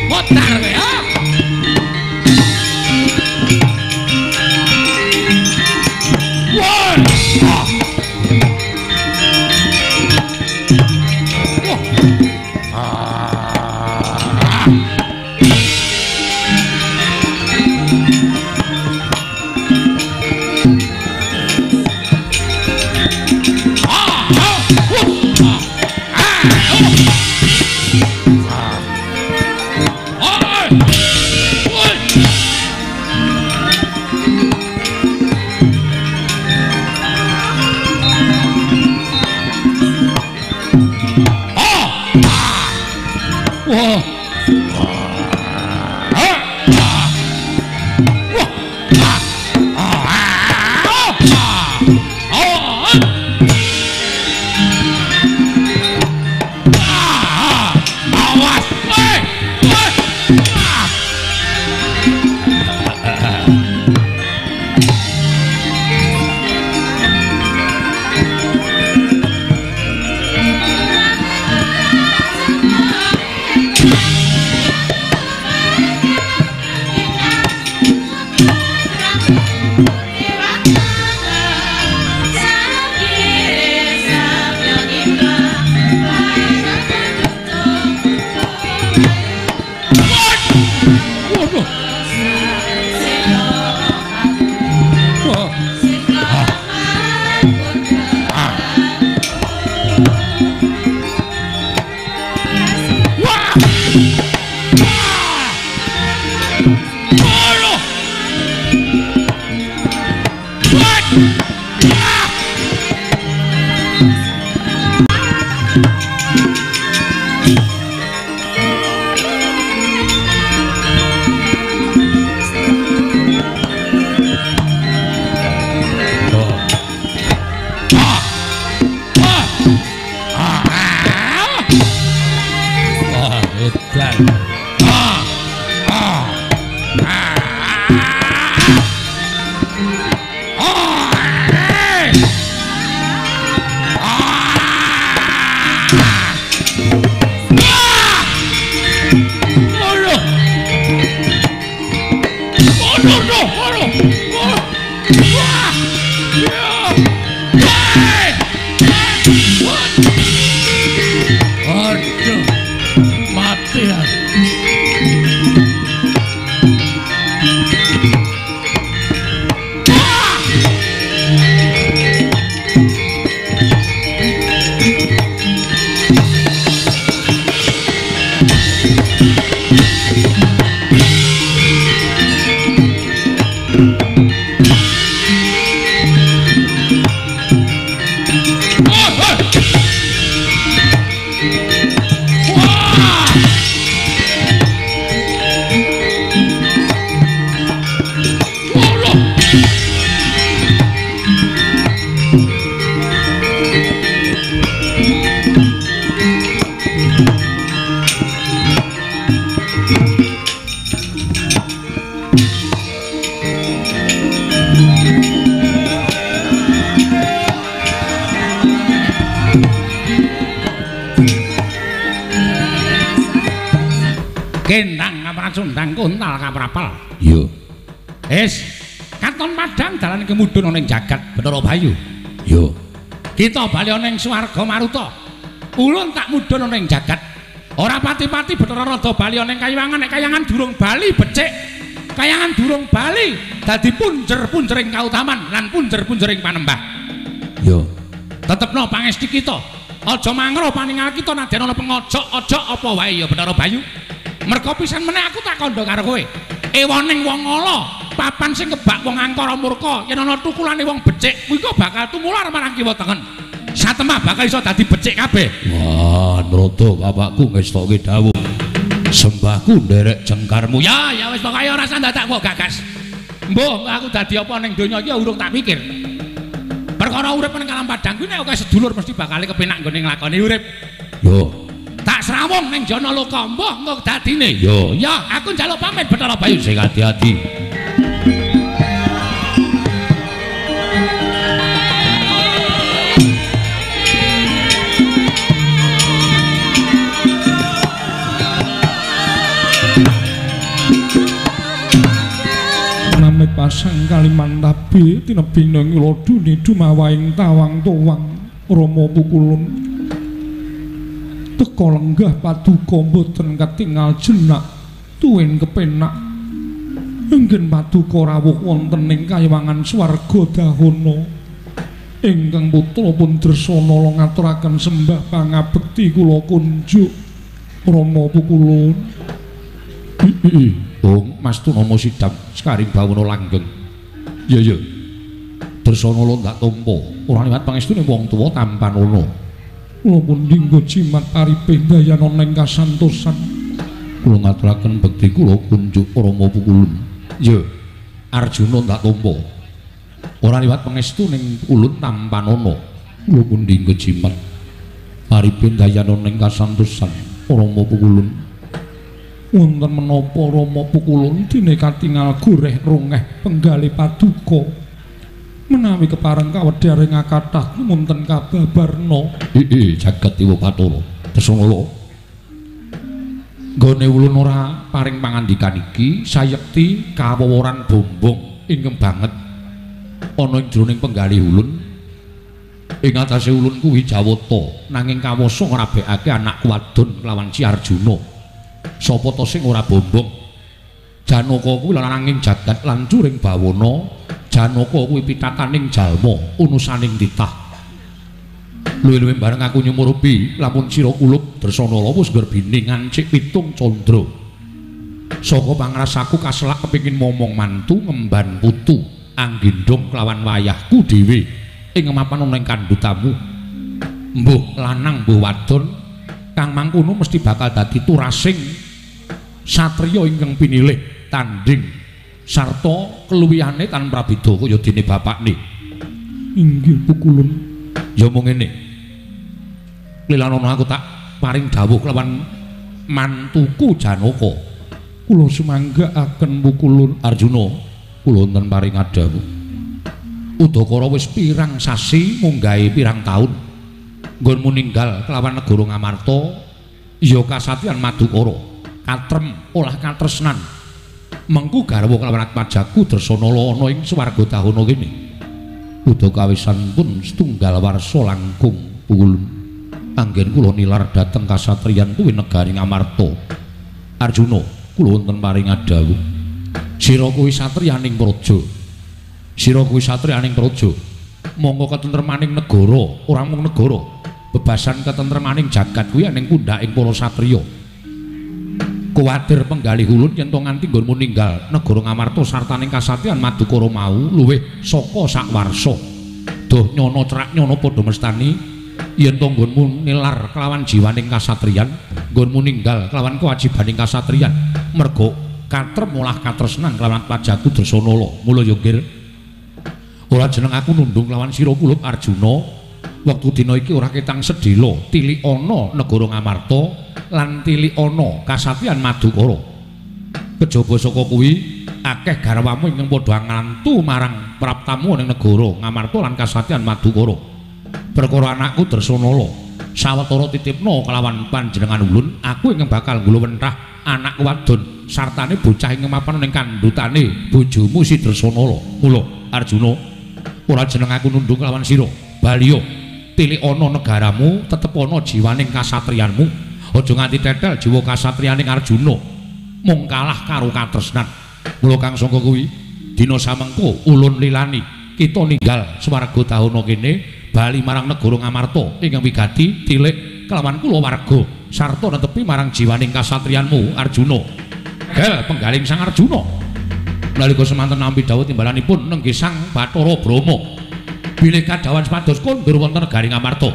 Mutar kowe, ha. Wah. Wah. Kendang kapracundang kontal kaprapal. Iya. Wis, katon padhang dalane kemudhun ana ing jagat Bathara Bayu. Iya. Kita bali ana ing swarga Maruta. Ulun tak mudhun ana ing jagat. Ora pati-pati Bathara Rada bali ana ing kayangan, nek kayangan durung bali becik. Kayangan durung bali dadi punjer-punjering kautaman lan punjer-punjering panembah. Iya. Tetepno pangesti kita. Aja mangro paningal kita nadyan ana pengojok-ojok apa wae ya Bathara Bayu. Merga pisan meneh aku tak kandha karo kowe. Ewoning wong ala, papan sing kebak wong angkara murka, yen ana tukulane wong becik, kuwi kok bakal tumular marang kiwa tengen. Satemah bakal iso dadi becik kabeh. Wah, Nrada bapakku ngestoke dawuh. Sembahku nderek jengkarmu. Ya, ya wis pokoke ora usah dadak kok gagas. Mbuh, aku dadi apa ning donya iki urung tak pikir. Perkara urip ning alam padang kuwi nek akeh sedulur mesti bakal kepenak nggone nglakoni urip. Yo. Tak srawung ning jana loka mbuh engko dadine. Yo, ya aku njaluk pamit Bathara Bayu sing ati-ati. Name pasang Kalimantabi tinebina ngilodune dumawaing tawang tuwang Rama Pukulun. Teka lenggah paduka mboten ketingal jenak tuwin kepenak enggen paduka rawuh wonten ing kayangan swarga dahana ingkang putra pun Dresana ngaturaken sembah pangabekti kula kunjuk Rama Pukulun. Bung Mas Tunama Sidam sekaring bawana langgeng. Iya iya. Dresana lho ndak tampa ora liwat pangestune wong tuwa tampanana. Kula pun dinggo jimat aripe dayana ning kasantosan. Kula ngaturaken bekti kula kunjuk Rama Pukulun. Ya, Arjuna ndak tampa. Ora liwat pangestu ning ulun tampanana. Kula pun dinggo jimat aripe dayana ning kasantosan Rama Pukulun. Wonten menapa Rama Pukulun dene katingal goreh rongeh penggalih paduka. Menawi kepareng kawedharing kathah wonten kababarna. Heeh, jagat Dewa Bathara. Dresana nggone ulun ora paring pangandikan iki sayekti kawoworan bombong ingkang banget ana ing jroning penggalih ulun. Ing atase ulun kuwi jawata nanging kawasa ngrabekake anakku wadon lawan Si Arjuna. Sapa ta sing ora bombong? Janaka kuwi lananging jagat lan curing bawana. Janaka kuwi pitataning jalma unusaning titah. Luwih-luwih bareng aku nyumurupi lamun sira kulup Dresana wis nggerbini ngancik pitung candra. Saka pangrasaku kaselak kepengin momong mantu ngemban putu. Anggendhong kelawan wayahku dhewe ing mapan ana ing kandhutamu. Mbuh lanang mbuh wadon kang mangkono mesti bakal dadi turasing satriya ingkang pinilih tanding sarta keluwihane tan prabeda kaya dene bapakne. Inggih pukulun. Ya mung ngene. Lilanono aku tak paring dawuh kelawan mantuku Janaka. Kula sumanggaaken pukulun. Arjuna, kula wonten paring dawuh. Udakara wis pirang sasi munggahe pirang taun nggonmu ninggal kelawan negara Ngamarta ya kasatriyan Madukara katrem olah katresnan mengku garwa kelawan atmajaku Dresanala ana ing swarga dahana kene. Udakawisan pun setunggal warsa langkung pukulun. Anggen kula nilar dhateng kasatriyan kuwi negari Ngamarta. Arjuna, kula wonten paring dawuh. Sira kuwi satriyaning praja. Sira kuwi satriyaning praja. Monggo ketentremaning negara, ora mung negara, bebasan ketentremaning jagat kuwi ning pundhaking para satriya. Kuwatir penggalih ulun yen to nganti nggonmu ninggal negara Ngamarta sartaning kasatriyan Madukara mau luwih saka sakwarsa. Duh nyono cerak nyono padha mestani yen to nggonmu nilar kelawan jiwaning kasatriyan, nggonmu ninggal kelawan kewajibaning kasatriyan, merga katrem olah katresnan kelawan pajaku Dresanala. Mula ya nggir, ora jeneng aku nundung kelawan sira kulup Arjuna. Wektu dina iki ora ketang sedhela tilik ana negara Ngamarta lan tilik ana kasatriyan Madukara. Kejaba saka kuwi akeh garwamu ingkang padha ngantu marang praptamu ning negara Ngamarta lan kasatriyan Madukara. Perkara anakku Dresanala sawetara titipna kelawan panjenengan ulun, aku ingkang bakal nggulawentah anakku wadon sartane bocah ingkang mapan ning kandhutane bojomu si Dresanala. Mula Arjuna, ora jeneng aku nundung kelawan sira. Baliya tilik ana negaramu, tetep ana jiwaning kasatriyanmu. Aja nganti tetel jiwa kasatriyaning Arjuna mung kalah karo katresnan. Mula kang sangka kuwi dina samengko ulun lilani kita ninggal swarga dahana kene bali marang negara Ngamarta ingkang wigati tilik kelawan kulawarga sarta netepi marang jiwaning kasatriyanmu Arjuna. Gel penggaling Sang Arjuna. Nalika semanten nampi dawuh timbalanipun nenggih Sang Bathara Brahma bilih kadhawan supados kondur wonten negari Ngamarta.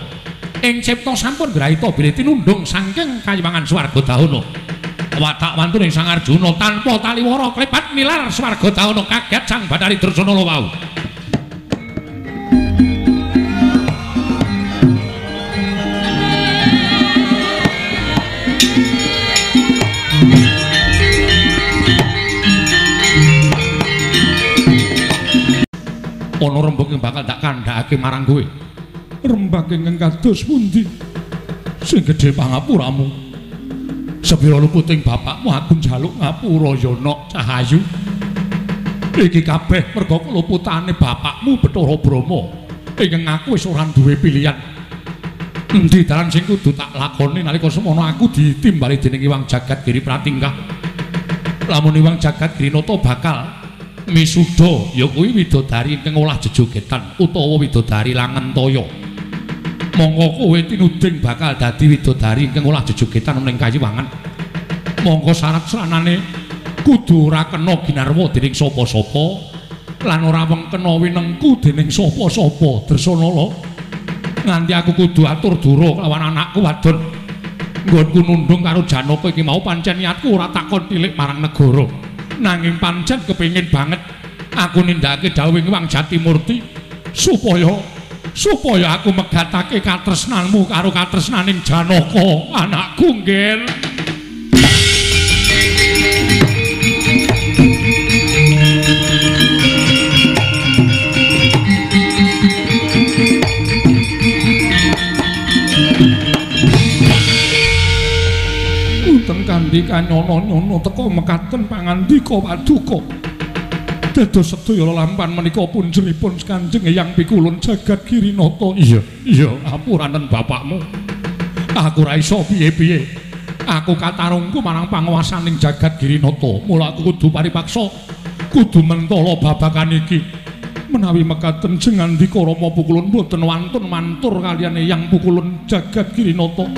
Ing cipta sampun grahita bilih tinundhung saking kayiwangan swarga dahana. Watak wantuning Sang Arjuna tanpa taliwara klebat nilar swarga dahana kaget Sang Bathari Dresanala wau. Ana rembug ing bakal tak kandhakake marang kowe. Rembag ingkang kados pundi? Sing gedhe pangapuramu. Sepira luputing bapakmu aku njaluk ngapura ya nok Cahayu. Iki kabeh merga keluputane bapakmu Bathara Brahma. Ingkang aku wis ora duwe pilihan. Endi dalan sing kudu tak lakoni nalika semono aku ditimbali dening Iwang Jagat Giri Pratingkah. Lamun Iwang Jagat Girinata bakal misuda ya kuwi widodari ingkang olah jejogetan utawa widodari Langentaya. Monggo kowe tinuding bakal dadi widodari ingkang olah jejogetan ning kayiwangan. Monggo syarat sranane kudu ora kena ginarwa dening sapa-sapa lan ora wengkena winengku dening sapa-sapa. Dresanala, nganti aku kudu atur dura kelawan anakku wadon. Nggonku nundung karo Janaka iki mau pancen niatku ora takon tilik marang negara. Nanging pancen kepengin banget aku nindakake dawuhing Wang Jatimurti supaya aku megatake katresnanmu karo katresnaning Janaka anakku nggih. Wonten kanthi kanyono-nyono teka mekaten pangandika paduka. Dados sedaya lelampan menika punjeripun Kanjeng Eyang Pikulun Jagat Girinata. Iya, iya, apuranen bapakmu. Aku ora iso piye-piye. Aku katarungku marang panguwasaning Jagat Girinata. Mula aku kudu paripaksa kudu mentala babagan iki. Menawi mekaten jengandika Rama Pukulun boten wantun mantur kaliyan Eyang Pukulun Jagat Girinata.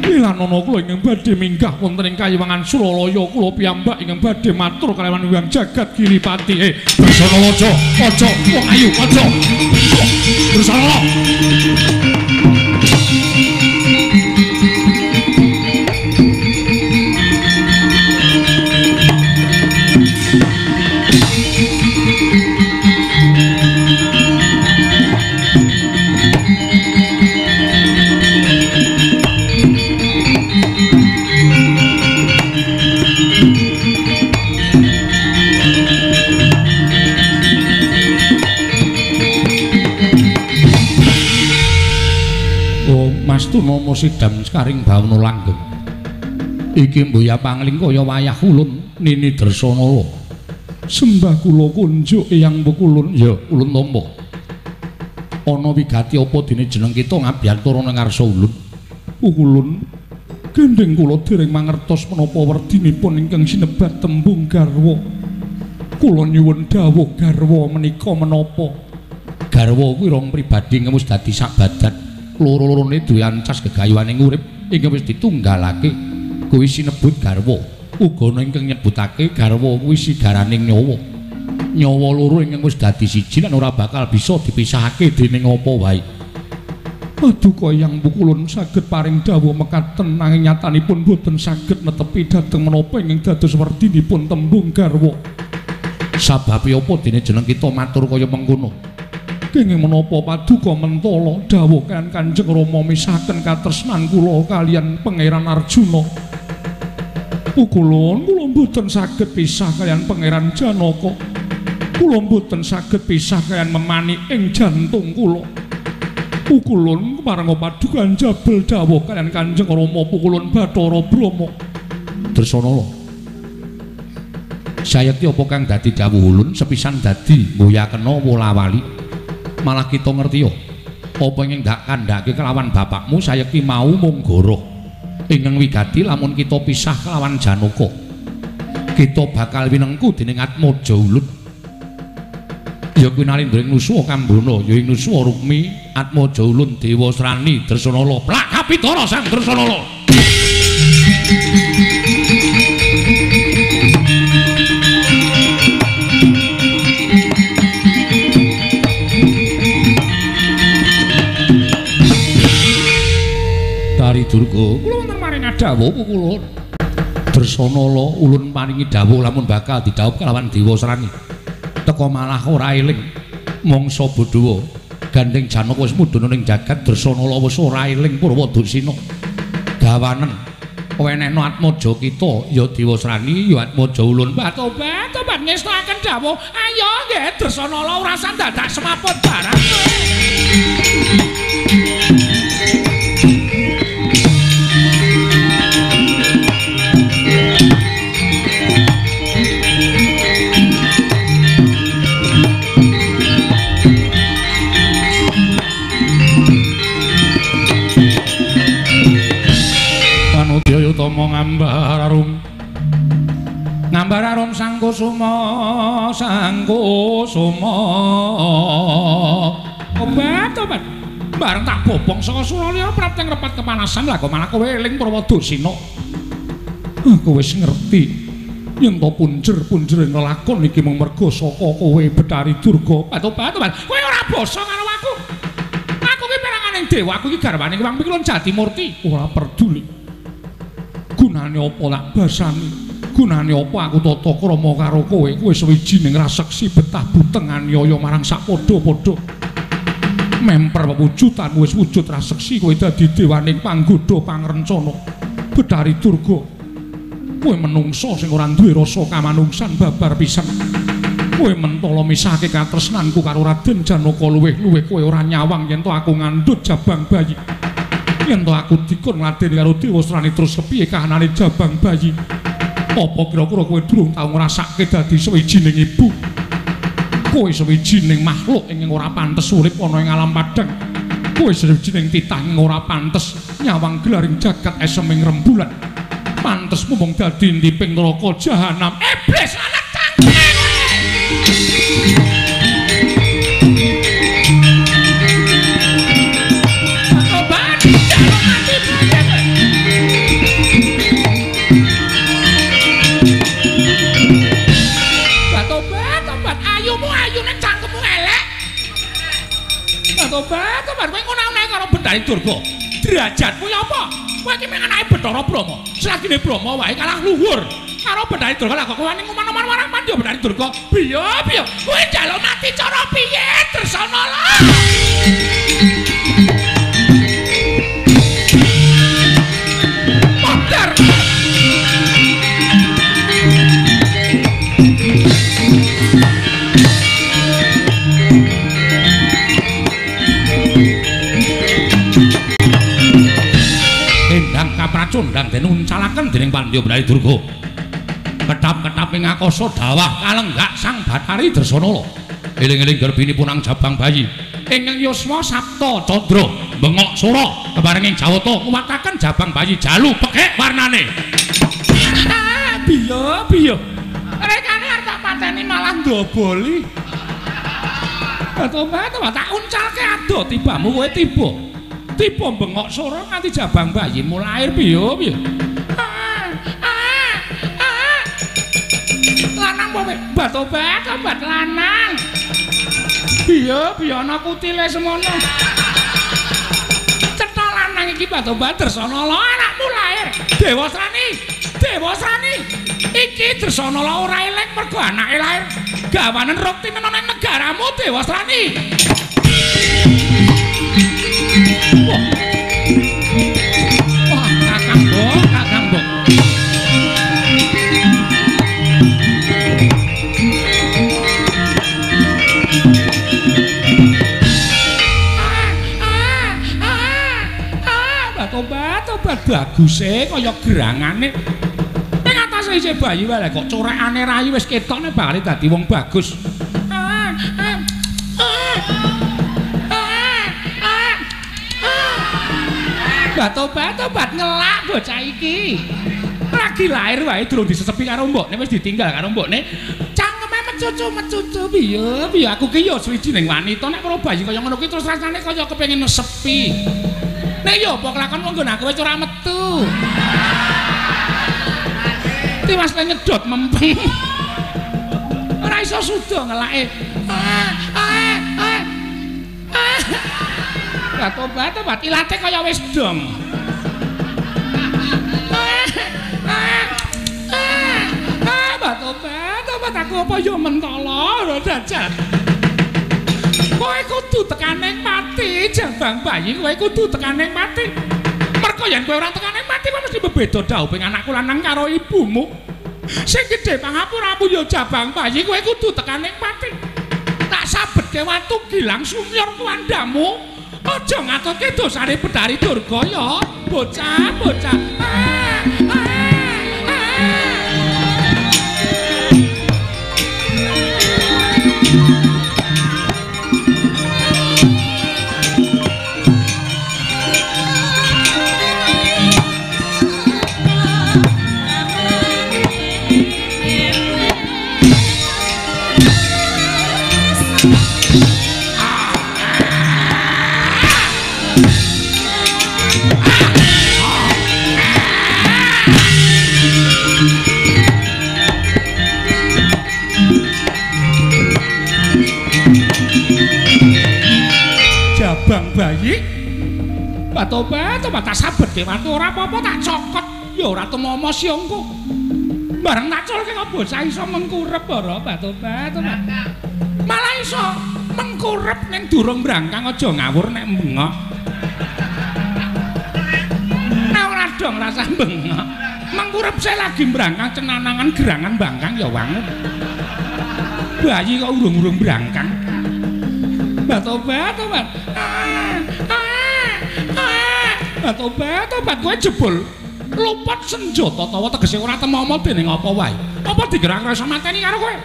Ilanana kula ingkang badhe minggah wonten ing Kayiwangan Suralaya kula piyambak ingkang badhe matur kalawan Hyang Jagat Giripati. Dresanala aja, aja wong ayu, aja. Dresanala. Astuna sidam sekaring bawana langgeng. Iki mbuya pangling kaya wayah ulun Nini Dresanala. Sembah kula kunjuk Eyang Pukulun. Ya, ulun tampa. Ana wigati apa dene jeneng kita ngabiyantara nang ngarsa ulun? Pukulun, gendheng kula dereng mangertos menapa werdinipun ingkang sinebat tembung garwa. Kula nyuwun dawuh garwa menika menapa? Garwa kuwi rong pribadi ingkang wis dadi sak badan. Loro-lorone duwe ancas gegayuhaning urip ingkang wis ditunggalake kuwi sinebut garwa. Uga ana ingkang nyebutake garwa kuwi sigaraning nyawa. Nyawa loro ingkang wis dadi siji lan ora bakal bisa dipisahake dening apa wae. Paduka Eyang Pukulun saged paring dawuh mekaten nanging nyatanipun boten saged netepi dhateng menapa ingkang dados werdinipun tembung garwa. Sababe apa dene jeneng kita matur kaya mengkono? Kenging menapa paduka mentala dawuh kaliyan Kanjeng Rama misahaken katresnan kula kaliyan Pangeran Arjuna. Pukulun, kula mboten saged pisah kaliyan Pangeran Janaka. Kula mboten saged pisah kaliyan memani ing jantung kula. Pukulun keparenga paduka njabel dawuh kaliyan Kanjeng Rama Pukulun Bathara Brahma. Dresanala, sayekti apa kang dadi dawuh ulun sepisan dadi mbuyakena wola-wali. Malah kita ngerti yo apa ingkang ndak kandhake kelawan bapakmu sayekti mau mung goroh. Ingkang wigati lamun kita pisah kelawan Janaka, kita bakal winengku dening Atmaja ulun. Ya kuwi nalindra ing nusuwa Kambana, ya ing nusuwa Rukmi, Atmaja ulun Dewasrani Dresanala. Plak kapitara Sang Dresanala. Tari Durga, kula wonten maring dawuh Pukulun. Dresanala ulun paringi dawuh lamun bakal didhawuh kelawan Dewasrani. Teka malah ora eling mangsa bodhowa. Gandeng Janaka wis mudhun ning jagat, Dresanala wis ora eling Purwadusina. Gawanen wenehno atmaja kita ya Dewasrani ya Atmaja ulun. Tobat, tobat ngestakaken dawuh. Ayo nggih Dresanala ora usah dadak semaput barang. Utama ngambar arum, ngambar arum sangkusuma, sangkusuma. Obat, obat. Bareng tak bobong saka Suralaya prapteng repat kepanasan lah kok malah kowe eling Purwadusina. Aku wis ngerti yen to punjer-punjering lelakon iki mung merga saka kowe Bathari Durga. Obat, obat. Kowe ora basa karo aku. Aku ki peranganing dewa, aku iki garwane Wang Pikulun Jatimurti. Ora peduli. Gunane apa lak basani? Gunane apa aku tata krama karo kowe? Kowe sawijining raseksi betah buteng aniaya marang sak padha-padha. Memper pewujudanmu wis wujud raseksi, kowe dadi dewaning panggodha pangrencana. Bathari Durga, kowe menungsa sing ora duwe rasa kamanungsan babar pisan. Kowe mentala misahke katresnanku karo Raden Janaka luwih-luwih kowe ora nyawang yen to aku ngandhut jabang bayi. Yen to aku dikon ngladeni karo Dewasrani terus kepiye kahanane jabang bayi? Apa kira-kira kowe durung tau ngrasake dadi sawijining ibu? Kowe sawijining makhluk ingkang ora pantes urip ana ing alam padhang. Kowe sawijining titah ingkang ora pantes nyawang gelaring jagat eseming rembulan. Pantes mung dadi intiping neraka jahanam. Iblis anak cangkeme. Obat, jaluk mati. Batobat, tobat kowe ngono-ngono karo Bethari Durga. Derajatmu ya apa? Kowe iki mung anake Bathara Brahma. Selagine Brahma wae kalah luhur karo Bethari Durga. Lah kok kowe wani ngoman-oman marang Pandya Bethari Durga? Piye piye? Kowe njaluk mati cara piye Dresanala? Modar. Endang kapracundang den uncalaken dening Pandya Bethari Durga. Ketap-ketap ing akasa dawah kalenggak Sang Bathari Dresanala. Eling-eling garbinipun ang jabang bayi ingkang yuswa Sapta Candra bengok sora kepareng ing Jawata nguwataken jabang bayi jalu pekek warnane. Ah, biyo biyo. Rekane arep tak pateni malah ndoboli. Batobat tak uncalke ado tibamu kowe tiba. Tiba bengok sora nganti jabang bayimu lahir piye piye. Lanang apa batobat obat lanang. Piye piye ana kutile semono. Cetha lanang iki batobat Dresanala anakmu lahir. Dewasrani, Dewasrani. Iki Dresanala ora eling mergo anake lahir. Gawanen rukti menawa ning negaramu Dewasrani. Wah. Wah, Kakang Mbok, Kakang Mbok. Tobat baguse kaya gerangane. Ning atase isih bayi wae kok corekane rayi wis ketokne bakal dadi wong bagus. Batobat ngelak bocah iki. Lagi lahir wae durung disesepi karo mbokne wis ditinggal karo mbokne. Cangkeme mecucu-mecucu piye piye aku ki ya suwijining wanita nek karo bayi kaya ngono ki terus rasane kaya kepengin nesepi. Nek ya apa kelakon wong nggon aku wis ora metu. Tiwas nyedot mempeng. Ora iso suda ngelake. Batobat ilate kaya wis dong. Batobat aku apa ya mentala ora jajal. Kowe kudu tekane mati jabang bayi, kowe kudu tekane mati. Mergo yen kowe ora tekane mati kowe mesti bebeda dhawuhing anakku lanang karo ibumu. Sing gedhe pangapuramu ya jabang bayi, kowe kudu tekane mati. Tak sabetke watu gilang sumyor kuwandamu. Aja ngatutke dosane Bethari Durga ya, bocah-bocah. Jabang bayi batobat tak sabetke watu ora apa-apa tak cokot ya ora tumomo siongku bareng tak culke kok bocah iso mengkurep ora batobat malah iso mengkurep ning durung brangkang aja ngawur nek bengok nek ora dong rasah bengok mengkurep saya lagi brangkang cenanangan gerangan bangkang ya wangun bayi kok urung-urung brangkang batobat batobat kowe jebul luput senjata tawa tegese ora temomo dening apa wae apa digerak ora iso mateni karo kowe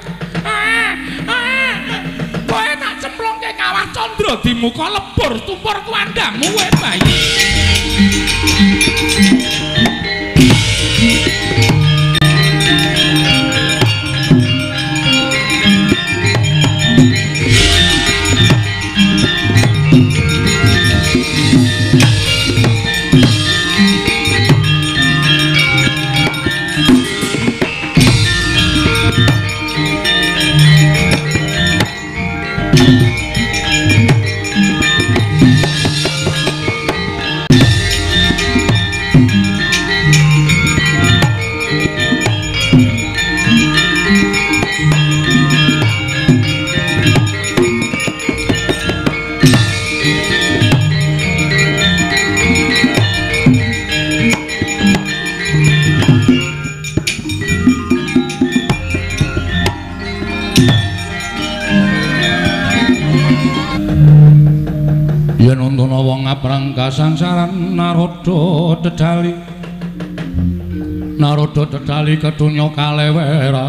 kowe tak cemplungke kawah candra di muka lebur tumpur kuwandamu kowe bayi. Yen ana wong ngaprang kasangsaran Narada dedali. Narada dedali kedunya kaleweran.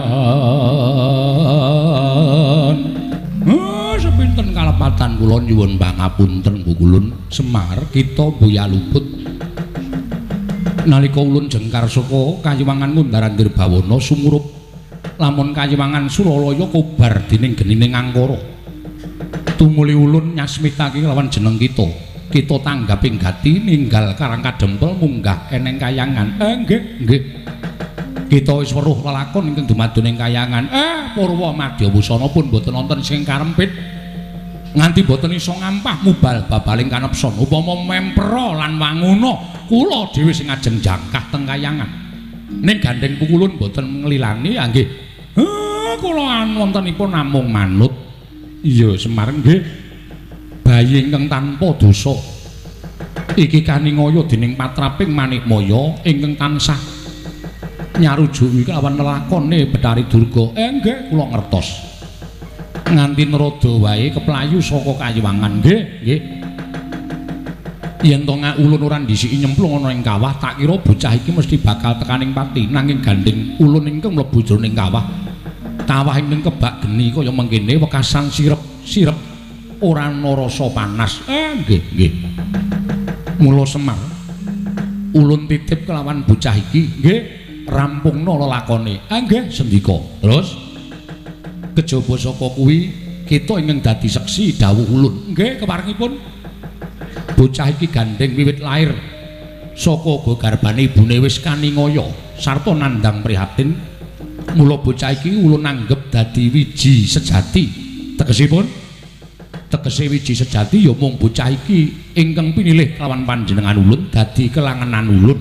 Sepinten kalepatan kula nyuwun pangapunten Pukulun Semar kita buya luput. Nalika ulun jengkar saka kayiwangan Kundaran Dirbawana sumurup lamun kayiwangan Suralaya kobar dening genine Ngangkara. Tumuli ulun nyasmitake lawan jeneng kita. Kita tanggaping gati ninggal Karang Kadempel munggah eneng kayangan. Nggih, nggih. Kita wis weruh lelakon ingkang dumadon ing kayangan. Purwa Madya Wusana pun boten wonten sing karempit. Nganti boten iso ngampah mubal babaling kanepson. Upama mempera lan wanguna kula dhewe sing ajeng jangkah teng kayangan. Ning gandeng pukulun boten nglilani nggih. Kula wontenipun namung manut. Iya Semar nggih. Bayi ingkang tanpa dosa iki kaningaya dening patraping Manikmaya ingkang tansah nyarujuki kelawan lelakone Bathari Durga. Nggih kula ngertos. Nganti Narada wae keplayu saka kayiwangan. Nggih, nggih. Yen to ulun ora ndhisiki nyemplung ana ing kawah, tak kira bocah iki mesti bakal tekaning pati. Nanging gandeng ulun ingkang mlebu jroning kawah. Kawah ingkang kebak geni kaya mengkene wekasan sirep-sirep ora ana rasa panas. Nggih, nggih. Mula Semar ulun titip kelawan bocah iki, nggih, rampungna lelakone. Nggih, sendika. Terus kejaba saka kuwi kita ingkang dadi seksi dawuh ulun. Nggih, keparengipun bocah iki gandeng wiwit lair saka garbane ibune wis kaningaya sarta nandhang prihatin. Mula bocah iki ulun anggep dadi wiji sejati. Tegesipun tegese wiji sejati ya mung bocah iki ingkang pinilih kelawan panjenengan ulun dadi kelangenan ulun.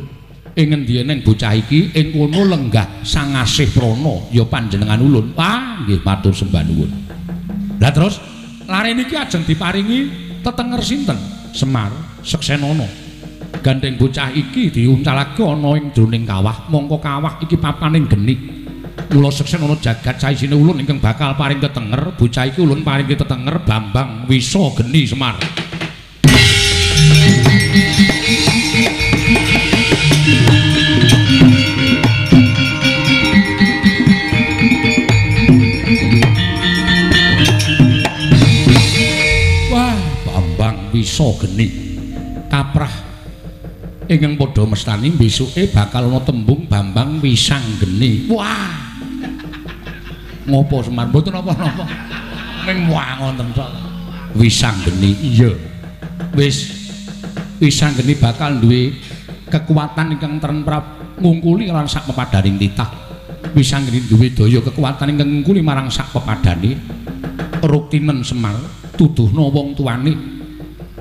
Ing ngendi eneng bocah iki ing kono lenggah Sang Asih Prana ya panjenengan ulun. Ah nggih matur sembah nuwun. Lah terus lare niki ajeng diparingi tetenger sinten? Semar Seksenana. Gandeng bocah iki diuncalake ana ing jroning kawah, mongko kawah iki papaning geni. Mula Seksenana jagat saisine ulun ingkang bakal paring tetenger, bocah iki ulun paring tetenger Bambang Wisa Geni Semar. Wah, Bambang Wisa Geni kaprah ingkang padha mestani besuke bakal ana tembung Bambang Wisang Geni. Wah. Ngopo Semar? Mboten napa-napa. Ming wonten tok. Wisang Geni. Iya. Wis Wisang Geni bakal duwe kekuatan ingkang trenprap ngungkuli lan sak pepadaning titah. Wisang Geni duwe daya kekuatan ingkang ngungkuli marang sak pepadane. Ruktinen Semar tuduhna wong tuane.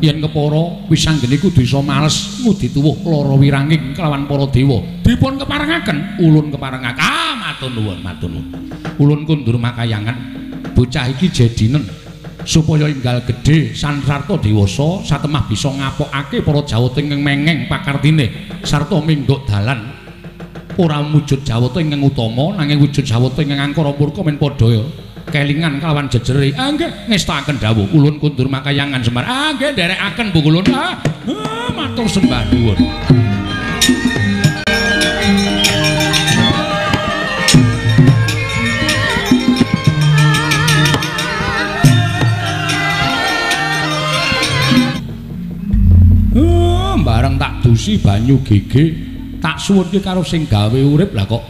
Yen kepara Wisang Geni kudu iso males ngudi tuwuh lara wiranging kelawan para dewa. Dipun keparengaken, ulun keparengaken. Ah, matur nuwun, matur nuwun. Ulun kundur makayangan. Bocah iki jedinen supaya enggal gedhe sansarta dewasa satemah bisa ngapokake para jawata ingkang mengeng pakartine sarta mingguk dalan. Ora wujud jawata ingkang utama nanging wujud jawata ingkang angkara murka men padha kelingan kelawan jejere. Ah nggih ngestakaken dawuh ulun kundur makayangan Semar. Ah nggih nderekaken Bu Kulun. Ah matur sembah nuwun. Bareng tak dusi banyu gege tak suwunke karo sing gawe urip lah kok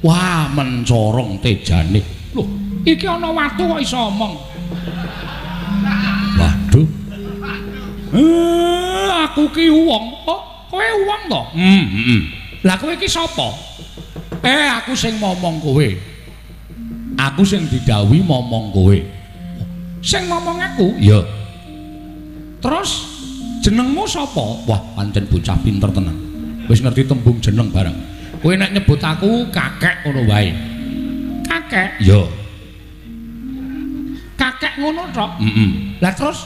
wah mencorong tejane. Loh, iki ana watu kok iso omong. Waduh. Aku ki wong. Oh, kowe wong to? Heeh. Lah kowe iki sapa? Aku sing momong kowe. Aku sing didhawuhi momong kowe. Sing momong aku? Iya. Terus jenengmu sapa? Wah, pancen bocah pinter tenan. Wis ngerti tembung jeneng bareng. Kowe nek nyebut aku kakek ngono wae. Kakek? Iya. Kakek ngono tok. Heeh. Lah terus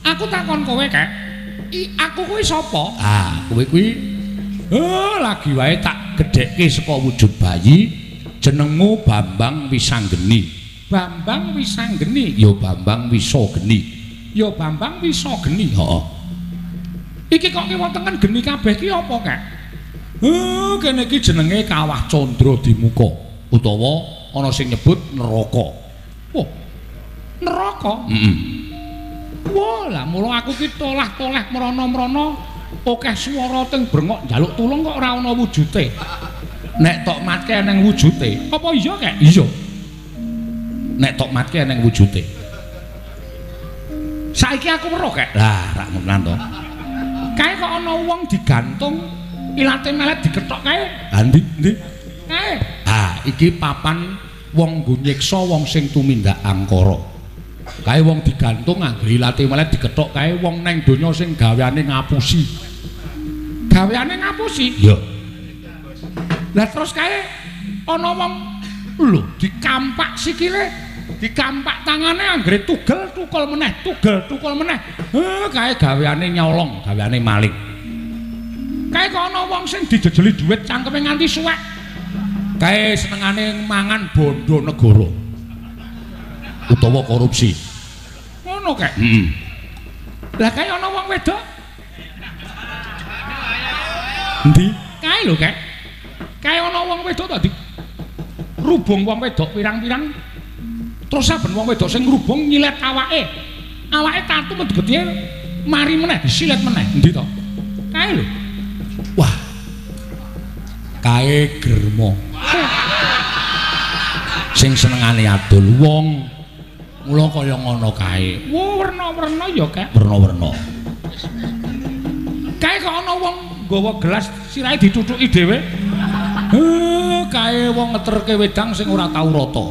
aku takon kowe, Kek. Aku kuwi sapa? Ah, kowe kuwi lagi wae tak gedhekke saka wujud bayi, jenengmu Bambang Wisanggeni. Bambang Wisanggeni? Ya Bambang Wisageni. Ya Bambang Wisageni. Heeh. Iki kok kiwa tengen geni kabeh ki apa, Kek? Kene iki jenenge Kawah Candra Dimuka utawa ana sing nyebut neraka. Wah. Neraka? Heeh. Wah, lah mula aku ki tolah-toleh mrana-mrana akeh swara teng brengok njaluk tulung kok ora ana wujute. Nek tok matke eneng wujute. Apa iya, Kek? Iya. Nek tok matke eneng wujute. Saiki aku weruh, Kek. Lah, rak ngono to. Kae kok ana wong digantung ilate melet dikethok kae. Ha ndi? Ndi? Kae. Ha, iki papan wong nggo nyiksa wong sing tumindak angkara. Kae wong digantung anggere ilate melet dikethok kae wong neng donya sing gaweane ngapusi. Gaweane ngapusi? Iya. Lah terus kae ana wong lho dikampak sikile, dikampak tangane anggere tugel tukul meneh, tugel tukul meneh. Kae gaweane nyolong, gaweane maling. Kae kok ana wong sing dijejeli dhuwit cangkeme nganti suwek. Kae senengane mangan bondo negara utawa korupsi. Ngono kae. Heeh. Lah kae ana wong wedok. Endi? Kae lho, Kek. Kae ana wong wedok tadi rubung wong wedok pirang-pirang. Terus saben wong wedok sing ngrubung nyilet awake. Awake tatu metu getihe mari meneh disilet meneh. Endi to? Kae lho. Wah. Kae germo. Sing senengane adol wong. Mula kaya ngono kae. Wah, werna-werna ya, Kek. Werna-werna. Kae kok ana wong nggawa gelas sirahe ditutuki dhewe. Kae wong ngeterke wedang sing ora tau rata.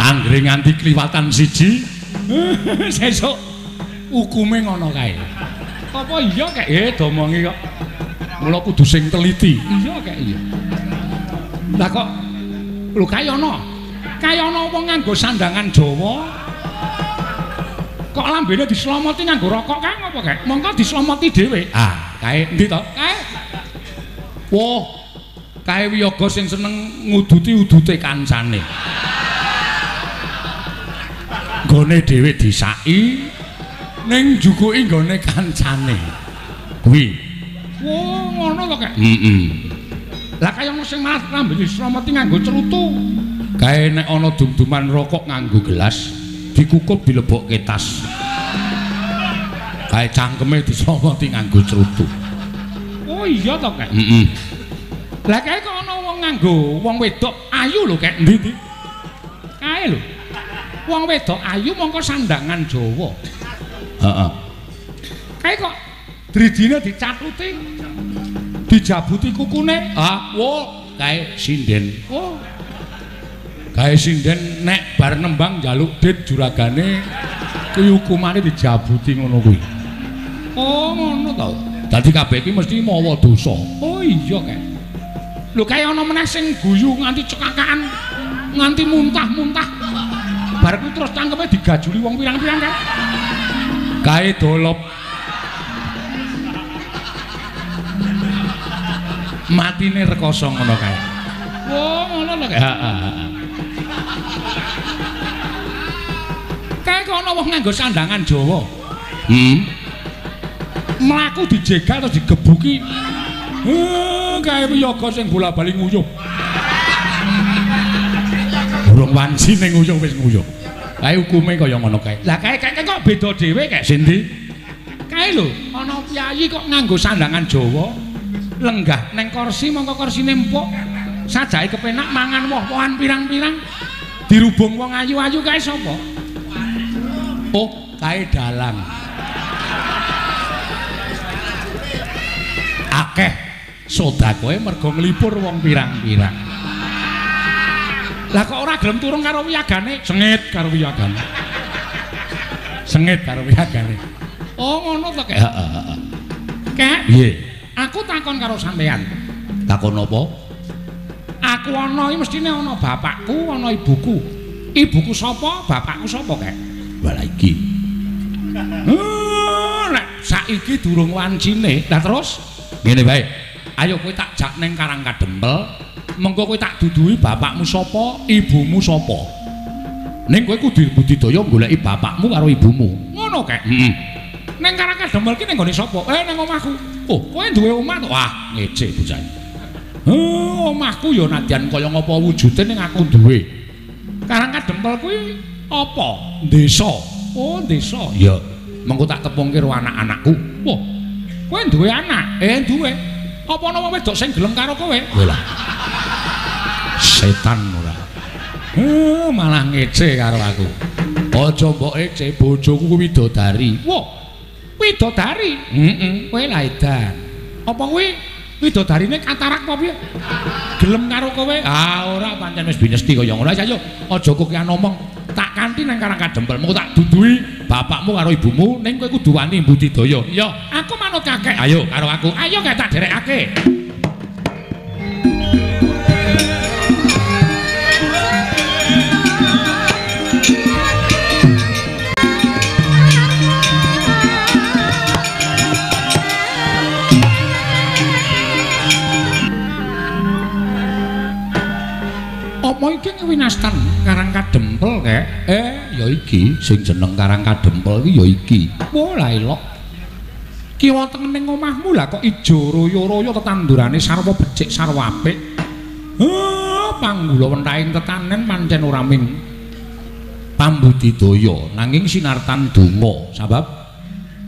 Anggere nganti kliwatan siji, sesuk hukume ngono kae. Apa iya, Kek? Domongi kok. Mula kudu sing teliti. Iya, Kek, iya. Lah kok lho kae ana. Kae ana wong nganggo sandangan Jawa. Kok lambene dislomoti nganggo rokok kae ngopo, Kek? Mongko dislomoti dhewe. Ah, kae endi to? Kae. Wah, kae wiyaga sing seneng nguduti-udute kancane. Nggone dhewe disaki ning njukuki nggone kancane. Kuwi. Wah, ngono to, Kek? Heeh. Lah kaya ono sing malah lambene dislomoti nganggo cerutu. Kae nek ana dum-duman rokok nganggo gelas, dikukup dilebokke tas. Kae cangkeme dislomoti nganggo cerutu. Oh iya to, Kek? Heeh. Lah kae kok ana wong nganggo wong wedok ayu lho, Kek. Endi-endi? Kae lho. Wong wedok ayu mongko sandangan Jawa. Heeh. Kae kok drijine dicathuti, dijabuti kukune. Ah, wo, kae sinden. Oh. Kae sinden nek bar nembang njaluk dit juragane kuwi hukumane dijabuti ngono kuwi. Oh, ngono to. Dadi kabeh iki mesti mawa dosa. Oh iya, Kek. Lho kae ana meneh sing guyu nganti cekakaan, nganti muntah-muntah. Bar kuwi terus cangkeme digajuli wong pirang-pirang kae. Kae dolop. Matine rekoso ngono kae. Wah, ngono lho, Kek. Heeh. Kae kok ana wong nganggo sandangan Jawa. Mlaku dijegal terus digebuki. Kae wiyaga sing bola-bali nguyuh. Burung wanci ning nguyuh wis nguyuh. Kae hukume kaya ngono kae. Lah kae kae kok beda dhewe kae sindi? Kae lho, ana piyayi kok nganggo sandangan Jawa, lenggah neng kursi mongko kursine empuk, sajake kepenak mangan woh-wohan pirang-pirang, dirubung wong ayu-ayu kae sapa? Oh, kae dalang. Akeh sedekahe mergo nglipur wong pirang-pirang. Lah kok ora gelem turun karo wiyagane? Sengit karo wiyagane. Sengit karo wiyagane. Oh, ngono to, Kek? Heeh, heeh. Kek, piye? Aku takon karo sampean. Takon apa? Aku ana iki mestine ana bapakku, ana ibuku. Ibuku sapa? Bapakku sapa, Kek? Wah, iki. Nek saiki durung wancine. Lah terus ngene wae. Ayo kowe tak jak ning Karang Kadempel, Mengko kowe tak duduhi bapakmu sapa, ibumu sapa. Ning kowe kudu budidaya goleki bapakmu karo ibumu. Ngono kek? Heeh. Ning Karang Kadempel ki ning nggone sapa? Ning omahku. Oh, kowe duwe omah to? Wah, ngece bocah. Omahku ya nadyan kaya ngapa wujude ning aku duwe. Karang Kadempel kuwi apa? Desa. Oh, desa. Ya. Mengko tak tepungke karo anak-anakku. Wah. Kowe duwe anak? Duwe. Apa ana wong wedok sing gelem karo kowe? Lho lah. Setan ora. Malah ngece karo aku. Aja mbok ece, bojoku kuwi widodari. Wah. Widodari? Heeh. Kowe lah edan. Apa kuwi widodarine katarak apa piye? Gelem karo kowe? Ah, ora pancen wis binesti kaya ngono. Ayo aja kokean omong. Tak kanthi nang Karang Kadempel, mengko tak duduhi bapakmu karo ibumu ning kowe kudu wani budidaya. Iya, aku manut kakek. Ayo karo aku. Ayo kek tak derekake. Apa iki winastan Karang Kadempel kek? Ya iki sing jeneng Karang Kadempel iki ya iki. Wah, lah elok. Kiwa tengen ning omahmu lah kok ijo royo-royo tetandurane sarwa becik sarwa apik. Panggula wentahing tetanen pancen ora ming pambudidaya nanging sinartan donga. Sebab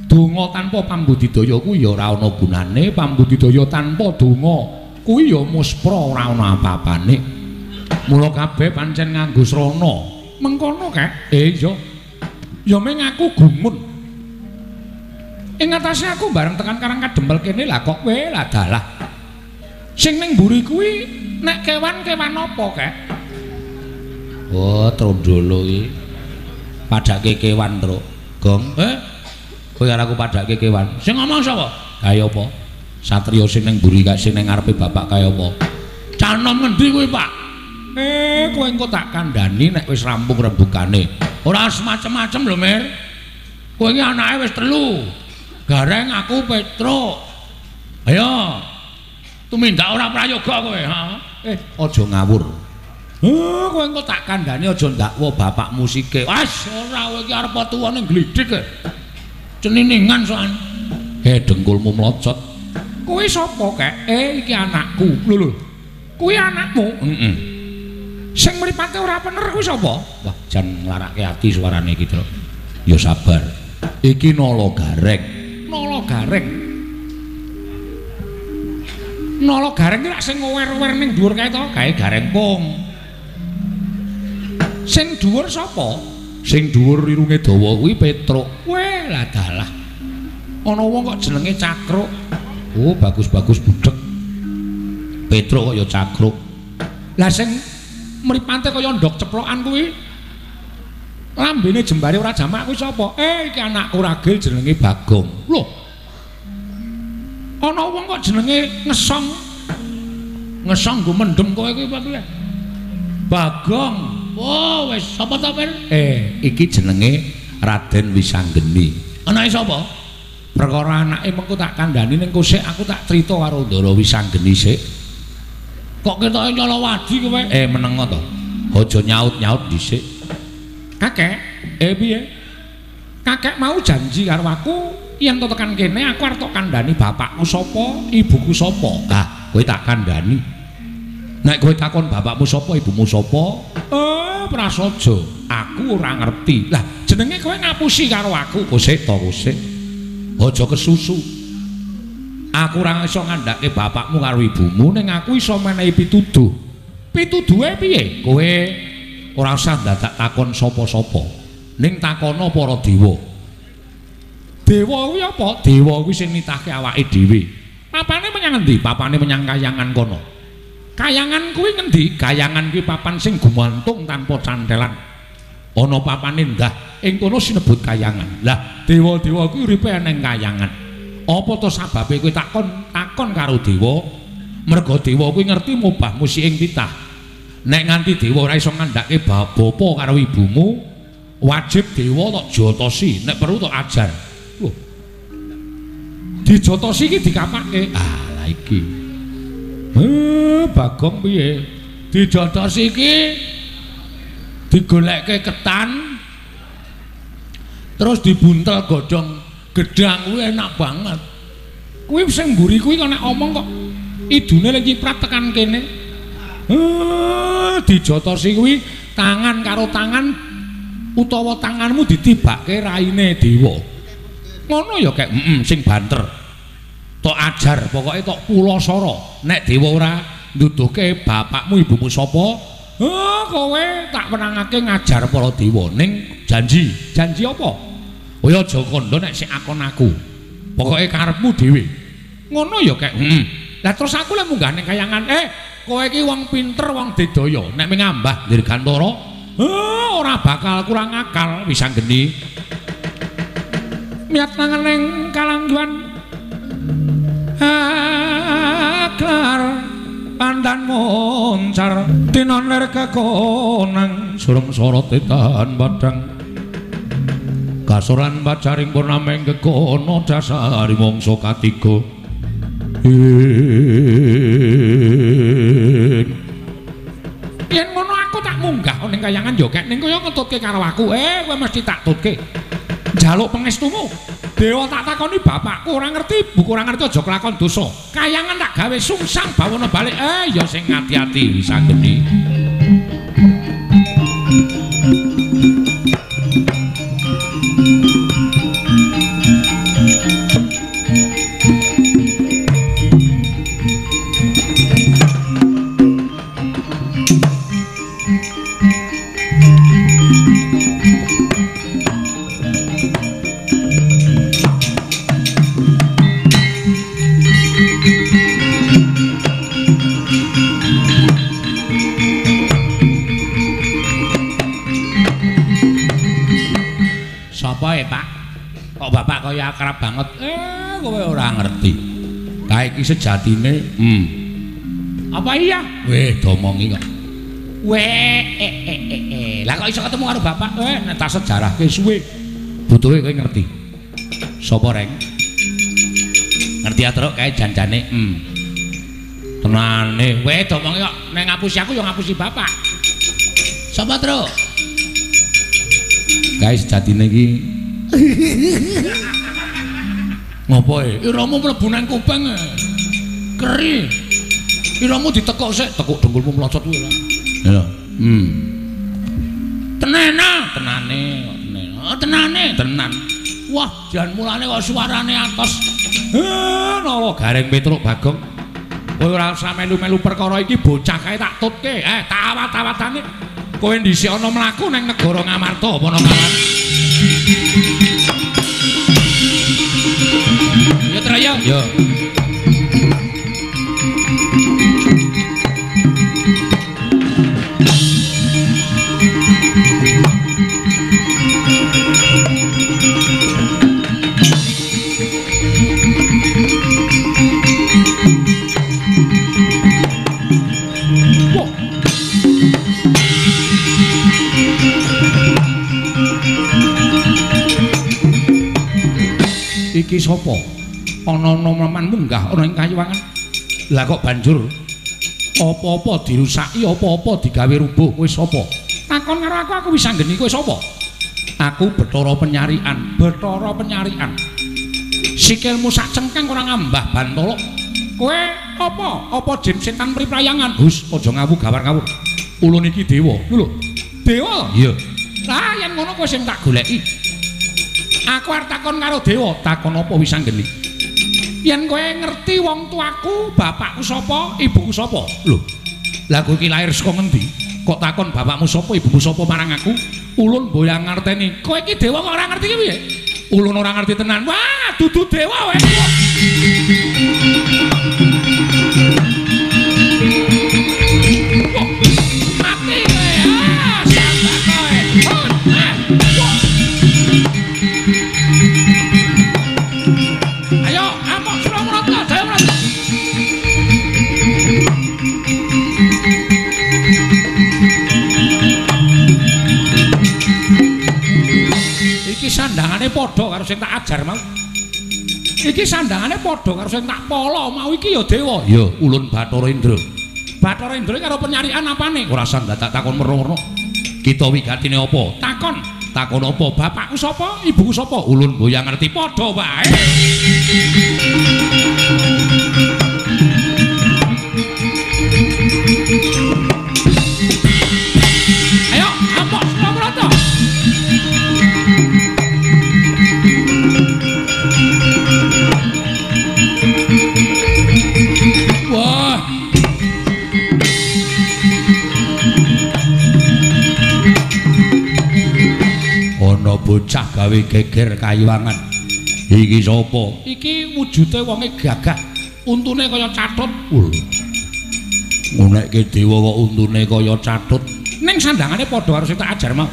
donga tanpa pambudidaya kuwi ya ora ana gunane, pambudidaya tanpa donga kuwi ya muspra ora ana apa-apane. Mula kabeh pancen nganggo srana. Mengkono kek? Iya. Ya ming aku gumun. Ing atase aku bareng tekan Karang Kadempel kene lah kok kowe lah dalah. Sing ning mburi kuwi nek kewan-kewan apa kek? Oh, trondolo iki. Padake kewan, Truk. Gong. Kowe karo aku padake kewan. Sing ngomong sapa? Kaya apa? Satriya sing ning mburi kae sing ning ngarepe bapak kaya apa? Cah nom ngendi kuwi, Pak? Kowe engko tak kandhani nek wis rampung rembugane. Ora semacam-macam lho, Mir. Kowe iki anake wis 3. Gareng aku Petruk. Ayo. Tumindak ora prayoga kowe, ha? Aja ngawur. Kowe engko tak kandhani aja ndakwa bapakmu sike. Wes, ora kowe iki arep tuwa ning glidhik. Ceniningan soan. Dengkulmu mlocot. Kowe sapa, Kek? Iki anakku. Lho lho. Kuwi anakmu? Heeh. Sing mripate ora pener kuwi sapa? Wah, jan nglarake ati suarane iki, Truk. Ya sabar. Iki Nala Gareng. Nala Gareng. Nala Gareng iki lak sing ngower-ower ning dhuwur kae to, kae Gareng Pung. Sing dhuwur sapa? Sing dhuwur irunge dawa kuwi Petruk. Weh, lah dalah. Ana wong kok jenenge Cakruk. Oh, bagus-bagus budhek. Petruk kok ya Cakruk. Lah sing mripate kaya ndok ceplokan kuwi lambene jembare ora jamak kuwi sapa? Iki anakku ragil jenenge Bagong. Lho. Ana wong kok jenenge Ngesong. Ngesong nggo mendem kowe kuwi piye? Bagong. Oh, wis sapa ta, Pir? Iki jenenge Raden Wisanggeni. Anake sapa? Perkara anake mengko tak kandhani ning kosek aku tak crita karo Ndara Wisanggeni sik. Kok ketoke nyolowadi kowe? Menengo to. Aja nyaut-nyaut dhisik. Kakek, piye? Kakek mau janji karo aku yen to tekan kene aku arep tok kandhani bapakku sapa, ibuku sapa. Ah, kowe tak kandhani. Nek kowe takon bapakmu sapa, ibumu sapa? Prasaja, aku ora ngerti. Lah, jenenge kowe ngapusi karo aku. Kosek to, kosek. Aja kesusu. Aku ora iso ngandhake bapakmu karo ibumu ning aku iso menehi pituduh. Pituduhe piye? Kowe ora usah dadak takon sapa-sapa. Ning takono para dewa. Dewa kuwi apa? Dewa kuwi sing nitahke awake dhewe. Papane menyang endi? Papane menyang kayangan kono. Kayangan kuwi ngendi? Kayangan kuwi papan sing gumantung tanpa cantelan. Ana papane ndah ing kono sinebut kayangan. Lah, dewa-dewa kuwi uripe ning kayangan. Apa to sababe kowe takon karo dewa? Merga dewa kuwi ngerti mubah musik ing titah. Nek nganti dewa ora iso ngandhake bapa karo ibumu, wajib dewa tok jotosi, nek perlu tok ajar. Lho. Dijotosi iki dikapake. Ah, lah iki. Bagong piye? Dijotos iki digolekke ketan terus dibuntel godhong gedang kuwi enak banget. Kuwi sing mburi kuwi kok nek omong kok idune lek nyiprat tekan kene. Dijotosi kuwi tangan karo tangan utawa tanganmu ditibake raine dewa. Ngono ya kek, sing banter. Tok ajar pokoke tok pulasara. Nek dewa ora nduduhke bapakmu ibumu sapa, kowe tak wenangake ngajar para dewa ning janji. Janji apa? Kowe aja kandha nek sik akon aku. Pokoke karepmu dhewe. Ngono ya kek. Lah terus aku lek munggah ning kayangan, kowe iki wong pinter, wong dedaya. Nek mengambah dirgantara, ora bakal kurang akal wis anggeni. Miat nangan ning kalangguan aklar pandan moncar tinon lir kekonang surem sorot tahan padang kasoran pacaring purnameng kekono dasari mangsa katiga. Yen ngono aku tak munggah ning kayangan yo kek ning kaya ngetutke karo aku. Kowe mesti tak tutke. Njaluk pangestumu. Dewa tak takoni bapakku ora ngerti, ibuku ora ngerti aja kelakon dosa. Kayangan tak gawe sungsang bawana balik. Ya sing ati-ati wis anggeni. Pak, kok bapak kaya akrab banget? Kowe ora ngerti. Kae iki sejatine, Apa iya? Weh, domongi kok. Weh, Lah kok iso ketemu karo bapak? Nek tak sejarahke suwe. Butuhe kowe ngerti. Sopo reng? Ngerti ya, Truk, kae janjane. Tenane. Weh, domongi kok nek ngapusi aku ya ngapusi bapak. Sopo, Truk? Kae sejatine iki ngopo e? Iramu mlebu nang kuping. Keri. Iramu ditekuk sik, tekuk dengkulmu mlocot kuwi. Lho. Tenana, tenane kok tenane. Oh, tenane, tenan. Wah, jan mulane kok suarane atos. Nala Gareng Petruk Bagong. Kowe ora usah melu-melu perkara iki, bocah kae tak tutke. Tak awat-awatane. Kowe dhisik ana mlaku nang negara Ngamarta apa nang Ngamarta? Ya Traya. Ya. Iki sapa? Ana-ana meman munggah ana ing kayuwangan. Lah kok banjur apa-apa dirusaki, apa-apa digawe rubuh, kowe sapa? Takon karo aku, aku wis anggeni kowe sapa? Aku Bathara Penyarian, Bathara Penyarian. Sikilmu sak cengkeng ora ngambah bantala. Kowe apa? Apa jin setan priprayangan? Hus, aja ngawu gawar ngawur. Ulun iki dewa. Lho. Dewa? Iya. Lah yen ngono kowe sing tak goleki. Aku arep takon karo dewa, takon apa wis anggeni? Yen kowe ngerti wong tuaku, bapakku sapa, ibuku sapa? Lho. Lah kowe iki lahir saka ngendi? Kok takon bapakmu sapa, ibumu sapa marang aku? Ulun mboyang ngerteni. Kowe iki dewa kok ora ngerti ki piye? Ulun ora ngerti tenan. Wah, dudu dewa kowe. Mati kowe. Ah, sambat kowe. Ayo, amok Suramrata, Jayamrata. Iki sandangane padha karo sing tak ajar mau. Iki sandangane padha karo sing tak pala mau iki ya dewa. Ya, ulun Bathara Indra. Bathara Indra karo penyarikan apane? Ora usah dadak takon werna-werna. Kita wigatine apa? Takon. Takon apa? Bapakku sapa? Ibuku sapa? Ulun mboyang ngerti padha wae. Ayo, amok Surakarta. Wah. Ana bocah gawe geger kayiwangan. Iki sapa? Iki wujude wonge gagah. Untune kaya catut. Ngunekke dewa kok untune kaya catut. Ning sandangane padha karo sing tak ajar mau.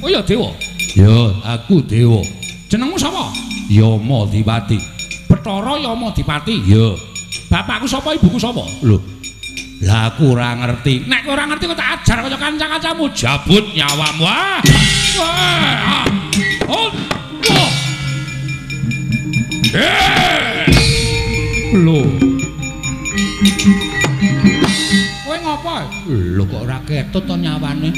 Oh ya dewa. Ya, aku dewa. Jenengmu sapa? Yama Dipati. Bathara Yama Dipati. Ya. Bapakku sapa, ibuku sapa? Lho. Lah aku ora ngerti. Nek kowe ora ngerti kok tak ajar kaya kanca-kancamu. Jabut nyawamu. Wah. Wah. Oh. Wah. Lho. Kowe ngopo? Lho kok ora ketut to nyawane?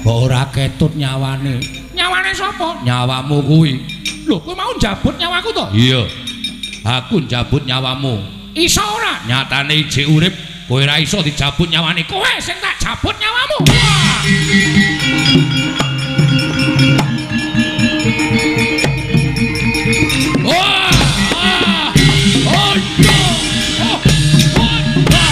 Kok ora ketut nyawane? Nyawane sapa? Nyawamu kuwi. Lho, kowe mau njabut nyawaku to? Iya. Aku njabut nyawamu. Iso ora? Nyatane ijik urip, kowe ora iso dijabut nyawane. Kowe sing tak jabut nyawamu. Wah. Wah. Oh, oh, oh, wah.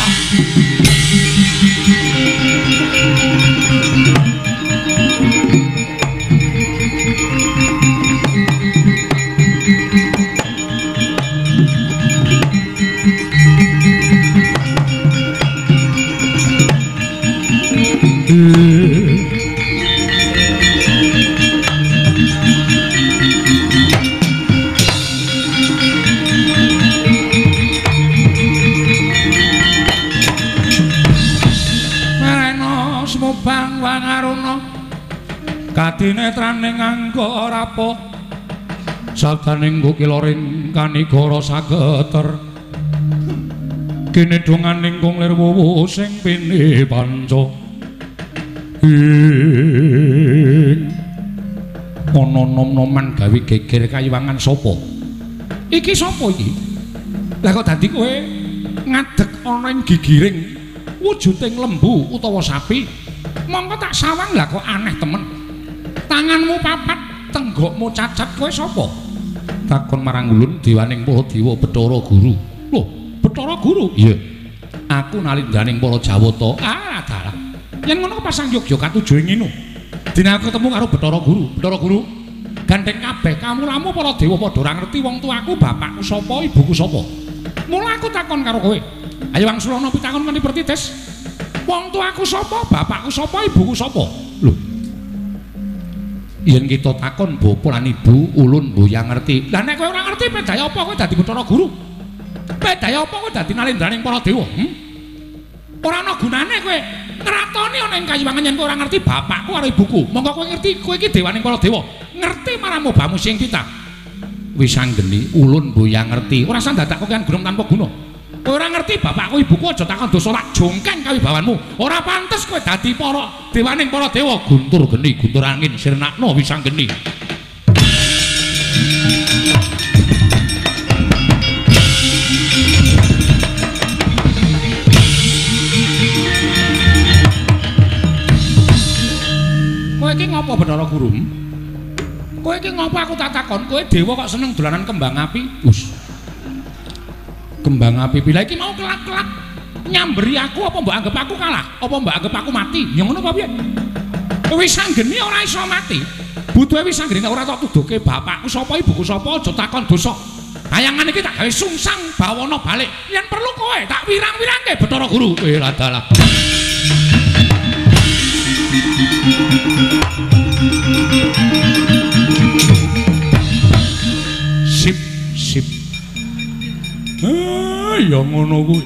Marena sumubang wangaruna kadinetraning angga rapuh sabdaning kukiloring kanigara sageter kinedhunganing kung lir wuwu sing pini panca ing ana nom-noman gawe geger kayiwangan sapa? Iki sapa iki? Lah kok dadi kowe ngadeg ana ing gigiring wujuding lembu utawa sapi? Mongko tak sawang lah kok aneh temen. Tanganmu papat, tenggokmu cacat, kowe sapa? Takon marang ulun dewaning para dewa Bathara Guru. Lho, Bathara Guru? Iya. Aku nalindaning para Jawata. Ah, dalah. Yen ngono pasang yogya katuju ing ngene. Dene aku ketemu karo Bathara Guru. Bathara Guru, gandeng kabeh kamulamu para dewa padha ora ngerti wong tuaku, bapakku sapa, ibuku sapa. Mula aku takon karo kowe. Ayo wangsulana pitakon kanthi pertitis. Wong tuaku sapa, bapakku sapa, ibuku sapa? Lho. Yen kita takon bapa lan ibu, ulun mboyang ngerti. Lah nek kowe ora ngerti pedaya apa kowe dadi Bathara Guru? Pedaya apa kowe dadi nalindraning para dewa? Ora ana gunane kowe ngratoni ana ing kayiwangan yen kowe ora ngerti bapakku karo ibuku. Monggo kowe ngerti kowe iki dewaning para dewa. Ngerti marang mobamu sing kita. Wis anggeni ulun mboyang ngerti. Ora usah dadak kokean gunung tanpa guna. Kowe ora ngerti bapakku ibuku aja takon dosa lak jongkeng kawibawanmu. Ora pantes kowe dadi para dewaning para dewa. Guntur geni, guntur angin sirnakno wis anggeni. Kowe iki ngopo Bathara Guru? Kowe iki ngopo aku tak takon? Kowe dewa kok seneng dolanan kembang api? Us. Kembang api pila iki mau kelak-kelak nyamberi aku apa mbok anggap aku kalah? Apa mbok anggap aku mati? Ya ngono apa piye? Wis anggene ora iso mati. Butuhe wis anggene ora tok tuduhke bapakku sapa ibuku sapa aja takon dosa. Bayangan iki tak gawe sungsang bawana balik. Yen perlu kowe tak wirang-wirangke Bathara Guru. Eh dalah. Sip, sip. Ya ngono kuwi.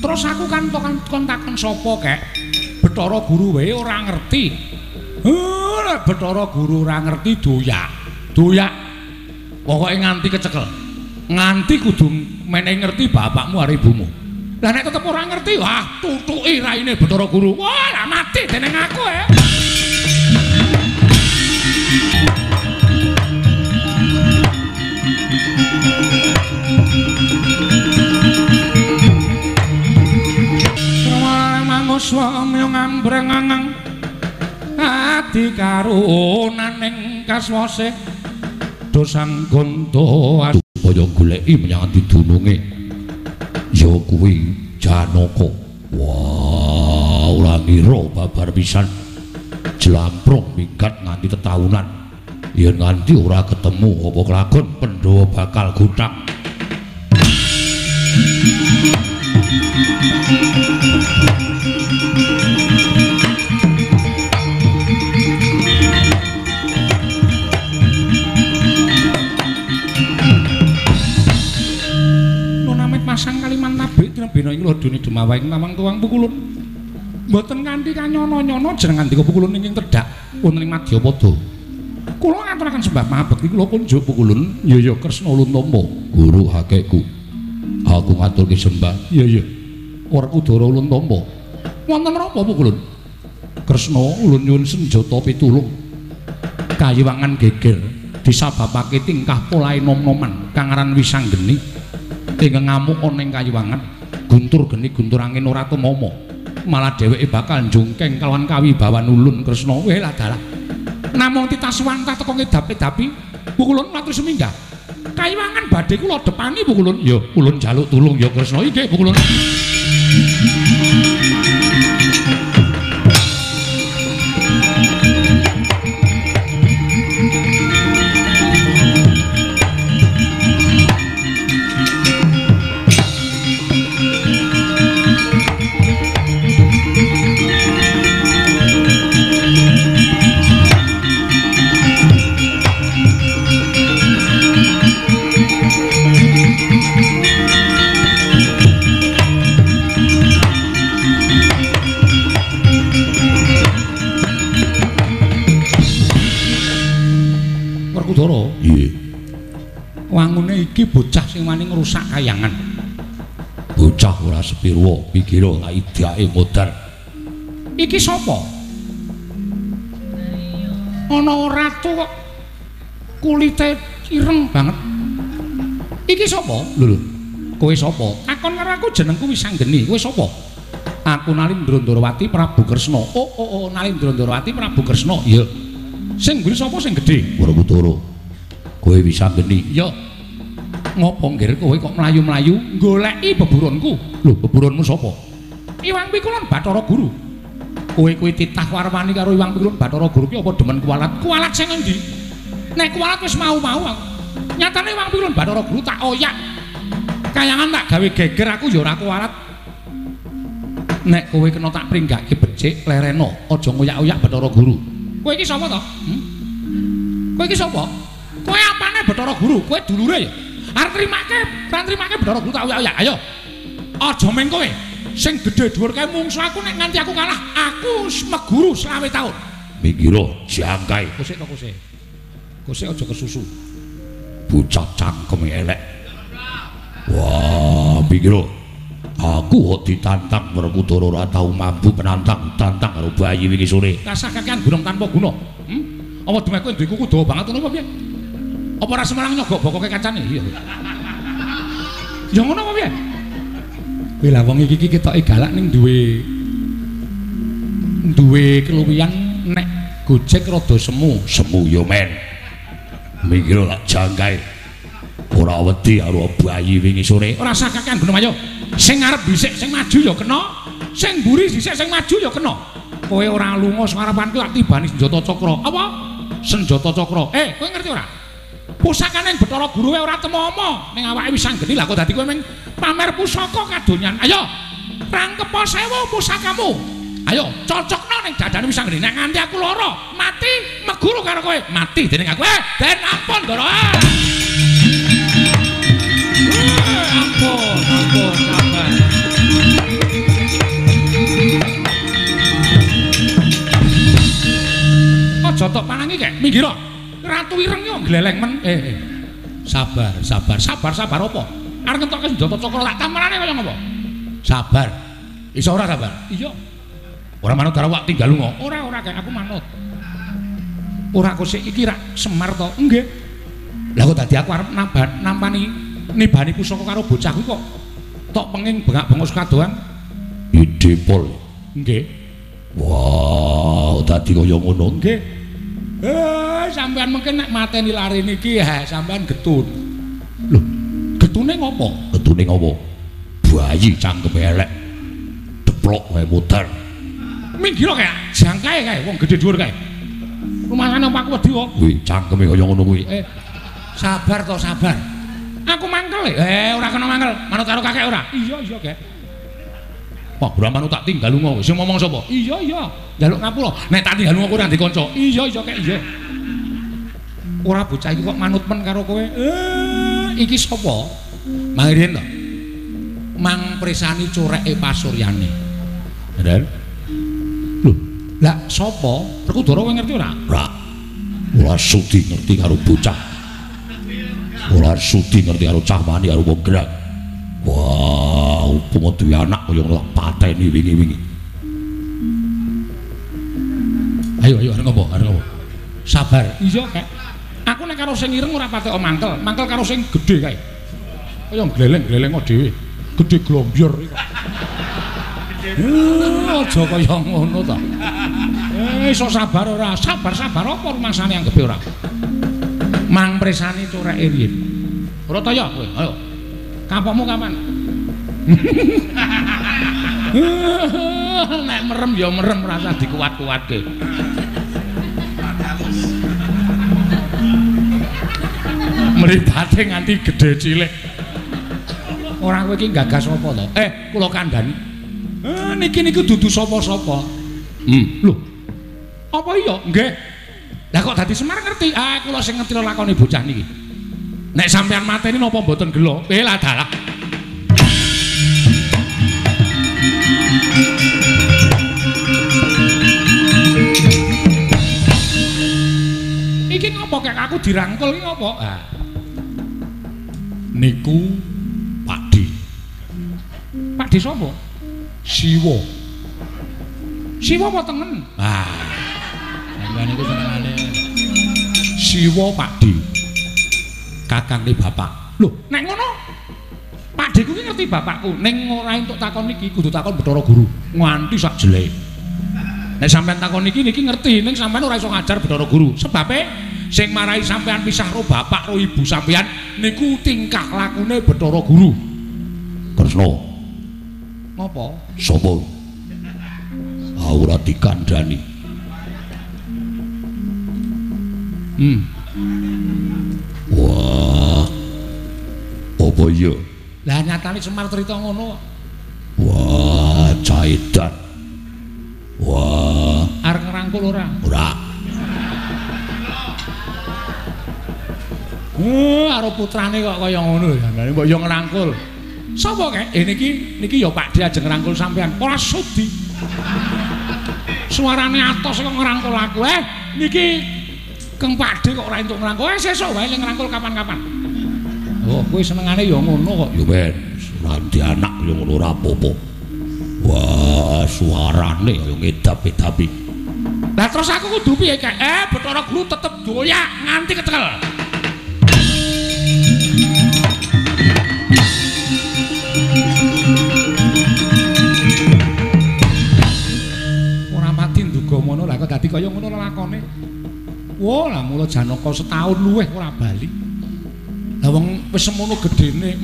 Terus aku kan kon takon sapa kek? Bathara Guru wae ora ngerti. Nek Bathara Guru ora ngerti doyak. Doyak. Pokoke nganti kecekel. Nganti kudu menehi ngerti bapakmu karo ibumu. Lah nek tetep ora ngerti, wah tutuki raine Bathara Guru. Wah, lah mati dening aku ya. Manguswamya ngambreng adi karunaning kaswase dosang gonto supaya goleki menyang didununge ya kuwi Janaka. Wah, ora ngira babar pisan jlamprong minggat nganti tetaunan. Yen nganti ora ketemu apa kelakon Pandhawa bakal guthak. Pasang kaliman tabik tinebena ing lodone Demawang Tawang Tuwang Pukulun. Mboten kanthi kanyono-nyono jeneng ngandika Pukulun ingkang tedhak wonten ing Madyapada. Kula ngaturaken sembah pangabekti kula kunjuk Pukulun. Ya ya Kresna ulun tampa. Guru hakekku. Aku ngaturke sembah. Ya ya. Werkudara ulun tampa. Wonten napa Pukulun? Kresna ulun nyuwun senjata pitulung. Kayiwangan geger disababake tingkah polahe nom-noman kang aran Wisanggeni. Ingkang ngamuk ana ing kayiwangan, guntur geni guntur angin ora tumama. Malah dheweke bakal njungkeng kalawan kawibawan ulun Kresna. Weh lah dalah. Namung titasuwantah teka ngedapi-dapi Pukulun matur seminggah. Kayiwangan badhe kula depani Pukulun. Ya ulun njaluk tulung ya Kresna. Inggih Pukulun. Werkudara. Nggih. Wangune iki bocah sing wani ngrusak kayangan. Bocah ora sepirwa pikira lak idake modar. Iki sapa? Ana ratu kok kulite ireng banget. Iki sapa? Lho lho. Kowe sapa? Takon karo aku jenengku Wisanggeni. Kowe sapa? Aku Nalindra Ndrawati Prabu Kresna. Oh oh oh Nalindra Ndrawati Prabu Kresna. Iya. Sing mburi sapa sing gedhe? Werkudara. Kowe Wisanggeni. Ya. Ngopo nggir kowe kok mlayu-mlayu goleki beburonku? Lho, beburonmu sapa? Iwang Pikulun Bathara Guru. Kowe kuwi titah warwani karo Iwang Pikulun Bathara Guru ki apa demen kuwalat? Kuwalat sing endi? Nek kuwalat wis mau-mau aku. Nyatane Iwang Pikulun Bathara Guru tak oyak. Kayangan tak gawe geger aku ya ora kuwalat. Nek kowe kena tak pringgake becik lereno, aja ngoyak-oyak Bathara Guru. Kowe iki sapa to? Kowe iki sapa? Kowe apane Bathara Guru? Kowe dulure ya? Arep trimake, ora trimake Bathara Guru tak oyak-oyak. Ayo. Aja meng kowe. Sing gedhe dhuwur kae mungsu aku nek nganti aku kalah, aku meguru 25 taun. Minggiro jangkae. Kosek to kosek. Kosek aja kesusu. Bocah cangkeme elek. Wah, minggiro. Aku kok ditantang Werkudara ora tau mampu penantang, tantang karo bayi wingi sore. Rasah kakean gunung tanpa guna. Apa demek kowe duwe kuku dawa banget ngono apa piye? Apa ora Semarang nyogok bokoke kancane? Iya. Ya ngono apa piye? Kowe lah wong iki iki ketoke galak ning duwe keluwihan nek Gojek rada semu. Semu yo men. Minggiro lak jangkae. Ora wedi karo bayi wingi sore. Ora usah kakean gunung ayo. Sing ngarep dhisik sing maju ya kena, sing mburi dhisik sing maju ya kena. Kowe ora lunga sarepanku tak tibani senjata cakra. Apa? Senjata cakra. Kowe ngerti ora? Pusakane Bathara Guru wae ora temomo ning awake Wisanggeni lah kok dadi kowe mung pamer pusaka kadonyan. Ayo, rangkepa sewu pusakamu. Ayo, cocokno ning dadane Wisanggeni. Nek nganti aku lara, mati meguru karo kowe. Mati dening aku. Den ampun, Ndara. Ampun, ampun, sabar. Aja tok panangi kek, minggir. Ratu ireng yo gleleng men. Sabar, sabar, sabar, sabar apa? Arep ngentokke senjata cakra tak tamarane kaya ngopo? Sabar. Iso ora sabar? Iya. Ora manut karo wak tinggal lunga. Ora ora kayak aku manut. Ora kok sik iki rak Semar to? Nggih. Lah kok dadi aku arep nampani nibani pusaka karo bocah kuwi kok tok penging bengak-bengok kadoan. Ide pol. Nggih. Wah, dadi kaya ngono. Nggih. Sampean mungkin nek mateni lare niki, ha sampean getun. Lho, getune ngopo? Getune ngopo? Bayi cangkeme elek. Deplok wae muter. Minggir kae, jangkae kae wong gedhe dhuwur kae. Rumasane apa aku wedi kok. Kuwi cangkeme kaya ngono kuwi. Sabar to, sabar. Aku mangkel. Ora kena mangkel. Manut karo kakek ora? Iya, iya, Kek. Wah, Brahmanu tak tinggal lunga. Sing ngomong sapa? Iya, iya. Njaluk ngapura. Nek tak tinggal lunga kowe ora ndek kanca. Iya, iya, Kek, iya. Ora bocah iki kok manut men karo kowe. Iki sapa? Mang riyen to. Mang presani coreke pasuryane. Bener? Lho, lah sapa? Werkudara kowe ngerti ora? Ora. Ora sudi ngerti karo bocah. Ora sudi ngerti karo cah wani karo wong gerak. Wah, upama duwe anak kaya ngono tak pateni wingi-wingi. Ayo ayo arep ngopo? Arep ngopo? Sabar. Iya, Kek. Aku nek karo sing ireng ora patek mangkel, mangkel karo sing gedhe kae. Kaya gleleng-gleleng dhewe. Gedhe glombyor iki. Aja kaya ngono to. Iso sabar ora? Sabar-sabar apa rumasane anggepe ora? Mang presani coreke riyen. Ora ta ya kowe? Ayo. Kapokmu kapan? Nek merem ya merem rasa dikuat-kuatke. Mripate nganti gedhe cilik. Ora kowe iki gagas apa to? Kula kandhani. Niki niku dudu sapa-sapa. Lho. Apa iya? Nggih. Lah kok dadi Semar ngerti? Ah, kula sing ngerti lakone bocah niki. Nek sampean mateni napa mboten gelo? Lah dalah. Iki ngopo kek aku dirangkul iki ngopo? Ah. Niku Pakde. Pakde sapa? Siwa. Siwa apa tengen? Ah. Sampeyan niku senengane Siwa Pakde. Kakangne bapak. Lho, nek ngono Pakdeku ki ngerti bapakku. Ning ora entuk takon iki kudu takon Bathara Guru nganti sak jelek. Nek sampean takon iki niki ngerti, ning sampean ora iso ngajar Bathara Guru. Sebabe sing marai sampean pisah karo bapak karo ibu sampean niku tingkah lakune Bathara Guru. Kresna. Ngopo? Sapa? Ora dikandhani. Wah. Apa iya? Lah nyatane Semar cerita ngono. Wah, caidan. Wah, arep ngrangkul ora? Ora. Karo putrane kok kaya ngono ya. Mbok yo ngrangkul. Sapa kek? Niki niki ya Pakde ajeng ngrangkul sampean. Ora sudi. Suarane atos kok ngrangkul aku. Niki Keng Pakde kok ora entuk ngrangkul. Sesuk wae ning ngrangkul kapan-kapan. Oh, kowe senengane ya ngono kok. Ya ben, ora ndi anak ya ngono ora apa-apa. Wah, suarane kaya ngedap-edapi. Lah terus aku kudu piye, Kek? Bathara Guru tetep doyak nganti kecekel. Ora mati nduga mono lah kok dadi kaya ngono lelakone. Wah, lah mula Janaka setahun luwih ora bali. Lah wong wis semono gedene.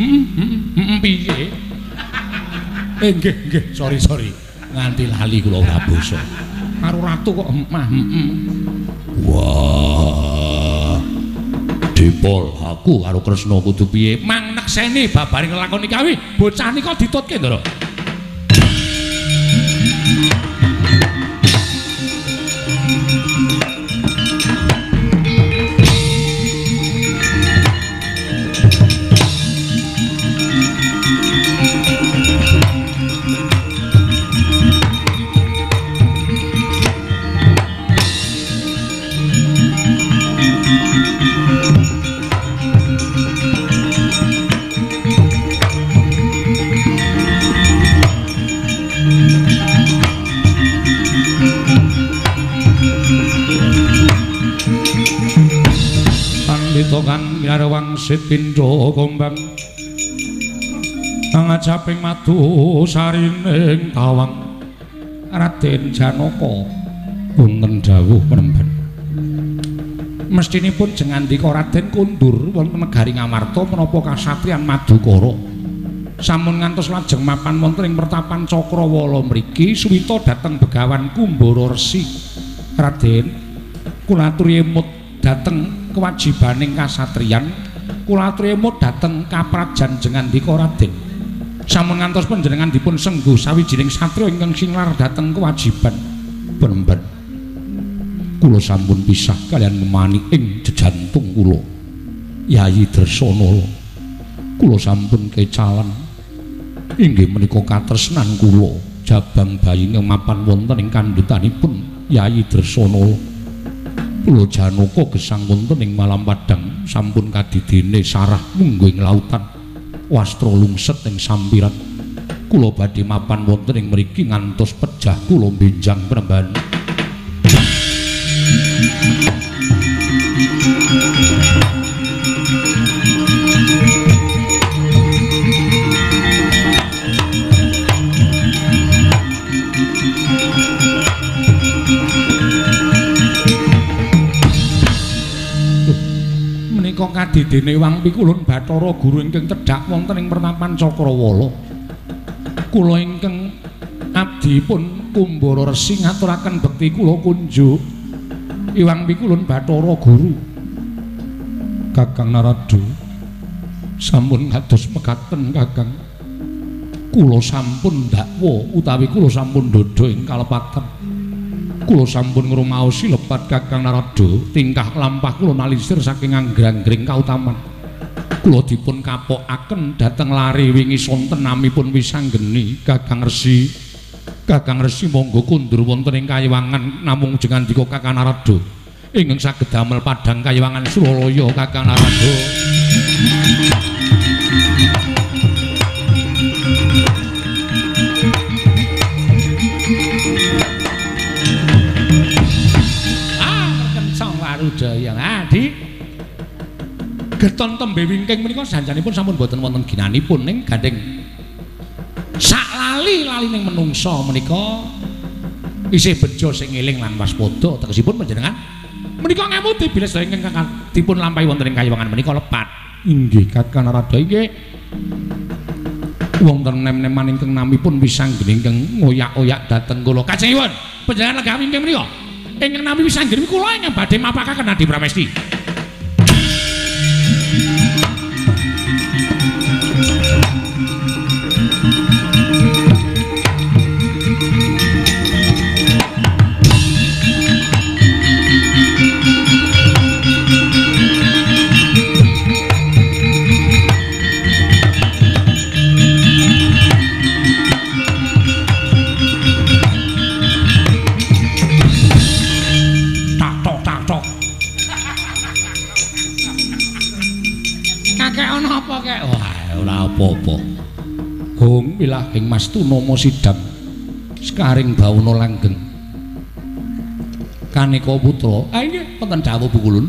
Piye? Nggih, nggih, sorry, sorry. Nganti lali kula ora basa. Karo ratu kok mah. Wah. Depol, aku karo Kresna kudu piye? Mang nekseni babaring lelakon iki awi, bocah nika ditutke, Ndara. Ginara wangsit pindha gombang angajaping madu sarining tawang. Raden Janaka wonten dawuh penemban. Mestinipun jengandika Raden kondur wonten negari Ngamarta menapa kasatriyan Madukara sampun ngantos lajeng mapan wonten ing pertapan Cakrawala mriki suwita dhateng Begawan Kumbara Resi. Raden, kula aturi emut dhateng kewajibaning kasatriyan, kula aturi emut dhateng kaprajan jengandika Raden. Sampun ngantos panjenengan dipun sengguh sawijining satriya ingkang singlar dhateng kewajiban. Penemban, kula sampun pisah kalian memani ing jejantung kula Yayi Dresanala. Kula sampun kecalan inggih menika katresnan kula jabang bayi ingkang mapan wonten ing kandhutanipun Yayi Dresanala. Kula Janaka gesang wonten ing malam padhang sampun kadidene sarah mungguh ing lautan wastra lungset ing sampiran. Kula badhe mapan wonten ing mriki ngantos pejah kula benjang penemban. Menika kadidene Wang Pikulun Bathara Guru ingkang tedhak wonten ing pertapan Cakrawala. Kula ingkang abdipun Kumbara Resi ngaturaken bekti kula kunjuk Iwang Pikulun Bathara Guru. Kakang Narada, sampun kados mekaten Kakang. Kula sampun dakwa utawi kula sampun dhodha ing kalepatan. Kula sampun ngrumaosi lepat Kakang Narada, tingkah lampah kula nalisir saking anggrang-gring kautaman. Kula dipun kapokaken dhateng lare wingi sonten namipun Wisanggeni. Kakang Resi, Kakang Resi monggo kundur wonten ing kayiwangan namung jengandika Kakang Narada ingkang saged damel padhang kayiwangan Suralaya. Kakang Narada. Jaya Adi gerton tembe wingking menika sanjanipun sampun boten wonten ginanipun ning gandeng sak lali-lalining menungsa menika isih bejo sing eling lan waspada. Tegesipun panjenengan menika ngemuti bilih sedaya ingkang dipun lampahi wonten ing kayiwangan menika lepat. Inggih Kakang Narada, inggih wonten nem-neman ingkang namipun Wisanggeni ingkang ngoyak-oyak dhateng kula. Kajengipun panjenengan lenggah wingking menika ingkang nami Wisanggeni kula ingkang badhe mapakaken Adi Pramesti. Apa-apa. Hong wilahing mastu nama sidam sekaring bawana langgeng. Kaneka putra, ah inggih wonten dawuh Pukulun.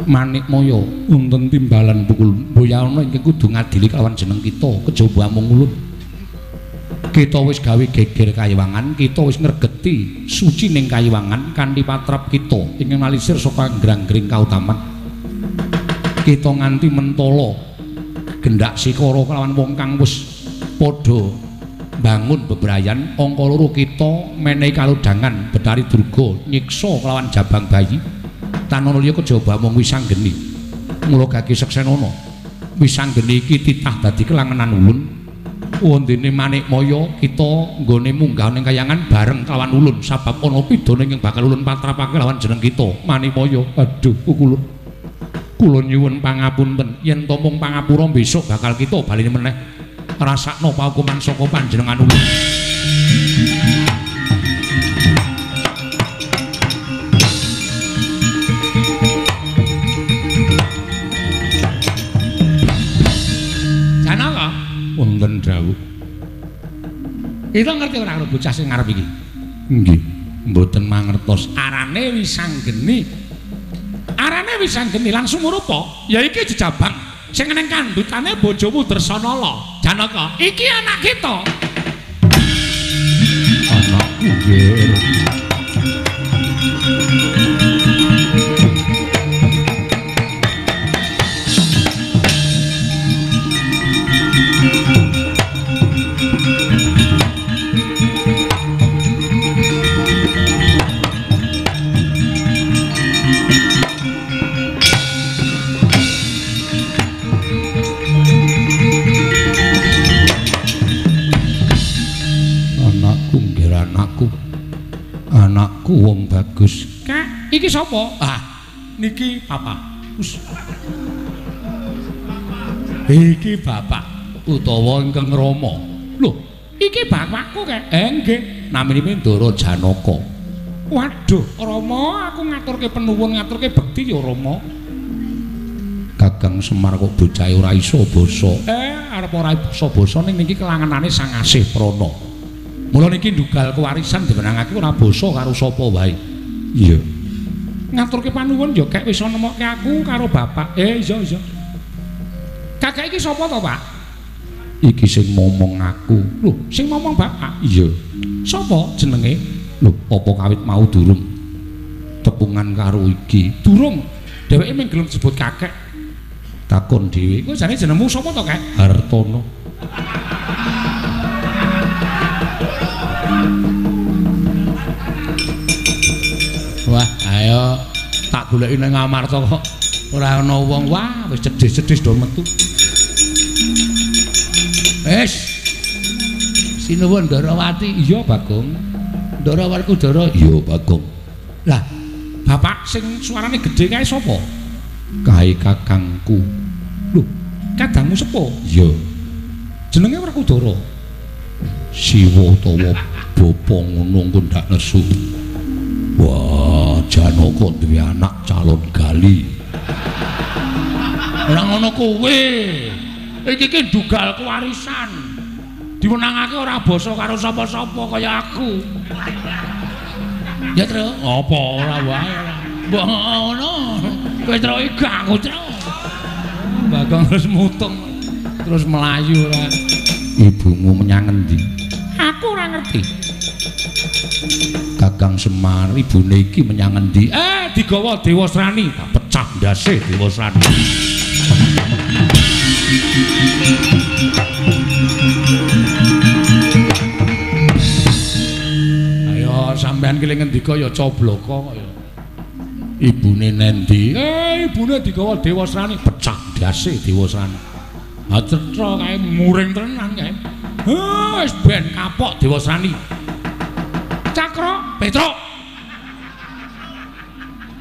Manikmaya wonten timbalan Pukulun. Mboyana ingkang kudu ngadili kalawan jeneng kita kejaba amung ulun. Kita wis gawe geger kayiwangan, kita wis ngregeti suci ning kayiwangan kanthi patrap kita ingkang nalisir saka anggrang-gring kautaman. Kita nganti mentala gendak sikara kelawan wong kang wis padha bangun bebrayan. Angka loro kita menehi kalodhangan Betari Durga nyiksa kelawan jabang bayi tanana liya kejaba mung Wisanggeni. Mula gage seksenana Wisanggeni iki titah dadi kelangenan ulun. Wondene Manikmaya kita nggone munggah ning kayangan bareng kelawan ulun sabab ana pidana ingkang bakal ulun patrapake lawan jeneng kita Manikmaya. Aduh Pukulun, kula nyuwun pangapunten yen to mung pangapura besok bakal kita baleni meneh rasakno paukuman saka panjenengan ulun. Janaka wonten dawuh. Kita ngerti ora karo bocah sing ngarep iki? Nggih, mboten mangertos. Arane Wisanggeni. Arane Putrane Wisanggeni lan sumurupa ya iki jejabang sing ning kandhutane bojomu Dresanala. Janaka, iki anak kita. Anakku nggih. Anakku wong bagus. Kak, iki sapa? Ah, niki bapak. Us. Iki bapak utawa ingkang Rama. Lho, iki bapakku kek. Nggih, naminipun Ndara Janaka. Waduh, Rama, aku ngaturke penuwun, ngaturke bekti ya Rama. Kakang Semar kok bocah ora iso basa. Arep ora iso basa ning niki kelangenane Sang Asih Prana. Mula niki ndugal kewarisan diwenangake ora basa karo sapa wae. Iya. Ngaturke panuwun ya kek wis nemokke aku karo bapak. Iya iya. Kakek iki sapa to, Pak? Iki sing momong aku. Lho, sing momong bapak? Iya. Sapa jenenge? Lho, apa kawit mau durung tepungan karo iki? Durung. Dheweke mung gelem disebut kakek. Takon dhewe. Kowe jane jenengmu sapa to, Kek? Hartono. Wah, ayo tak goleki nang Amarta kok ora ana wong. Wah, wis cedhis-cedhis do metu. Wis. Sinuwun Ndarawati. Iya, Bagong. Ndara Werkudara. Iya, Bagong. Lah, bapak sing suarane gedhe kae sapa? Kae kakangku. Lho, kadangmu sepuh? Iya. Jenenge Werkudara. Siwa utawa bapa ngono engko ndak nesu. Wah, Janaka duwe anak calon gali. Ora ngono kowe. Iki ki ndugal kewarisan. Diwenangake ora basa karo sapa-sapa kaya aku. Ya, Tru. Apa ora wae. Mbok ngono. Kowe Tru iki aku, Tru. Bagong terus mutung, terus melayu ora. Ibumu menyang endi? Aku ora ngerti. Kakang Semar ibune iki menyang endi? Digawa Dewasrani, tak pecah ndase Dewasrani. Ayo sampean ki ngendika ya cobloko kok ya. Ibune nendi? Ibune digawa Dewasrani, pecah ndase Dewasrani. Ha cetha kae muring tenan kae. Wis ben kapok Dewasrani. Cakra, Petruk.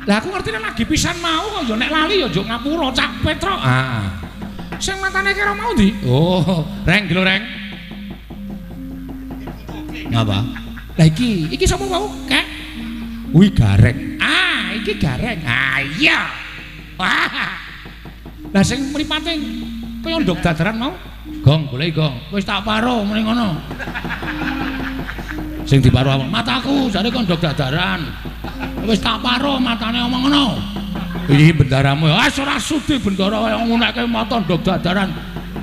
Lah aku ngerti nek lagi pisan mau kok ya nek lali ya njuk ngapura Cak Petruk. Ah. Sing matane kira mau ndi? Oh, reng lho reng. Ngapa? Lah iki, iki sapa mau, Kek? Kuwi Gareng. Ah, iki Gareng. Ah iya. Wah. Lah sing mripate kaya ndok dadaran mau? Gong, goleki gong. Wis tak paro muni ngono. Sing diparo apa? Mataku jare kon ndok dadaran. Wis tak paro matane omong ngono. Iki bendaramu. Ah ora sudi bendara kaya nguneke mata ndok dadaran.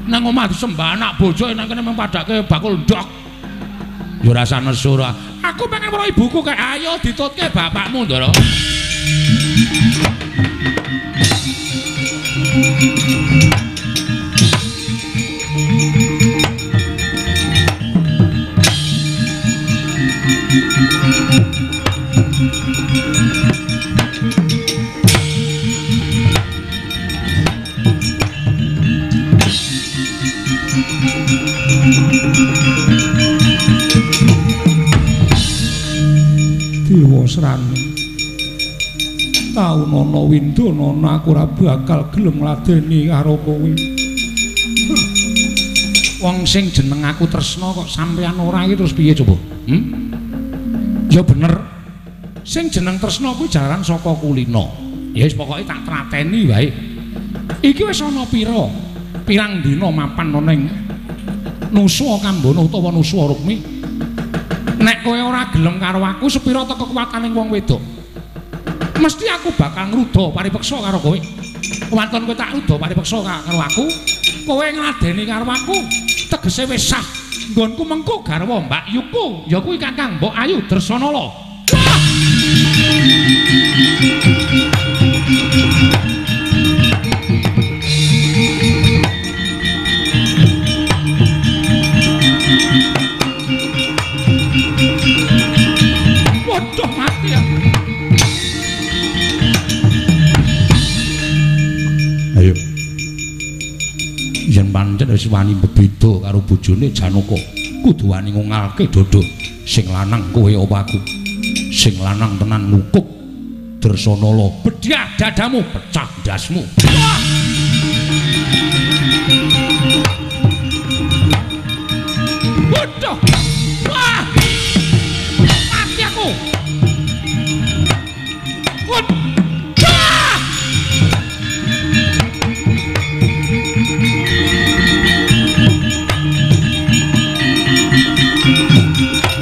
Nang omah disembah anak bojo nang kene mung padake bakul ndok. Ya ora usah nesu ora. Aku pengen weruh ibuku kae. Ayo ditutke bapakmu, Ndara. Dewasrani, taunana windana aku ora bakal gelem ngladeni karo kowe. Wong sing jeneng aku tresna kok sampeyan ora iki terus piye coba? Ya bener. Sing jeneng tresna kuwi jaran saka kulina. Ya wis pokoke tak trateni wae. Iki wis ana pira? Pirang dina mapan ana ing Nuswa Kambana utawa Nuswa Rukmi. Nek kowe ora gelem karo aku sepira ta kekuwataning wong wedok? Mesti aku bakal ngruda paripeksa karo kowe. Wanton kowe tak ruda paripeksa karo aku, kowe ngladeni karo aku, tegese wis sah. Nggonku mengko garwa Mbak Yuku, ya kuwi Kakang Mbok Ayu Dresanala. Wah! Waduh mati ya. Ayo. Yen pancen wis wani bebeda karo bojone Janaka, kudu wani ngungalke dodo. Sing lanang kowe apa aku? Sing lanang tenan ngukup Dresanala. Bedhah dadamu, pecah ndasmu. Waduh. Wah. Mati aku. Waduh.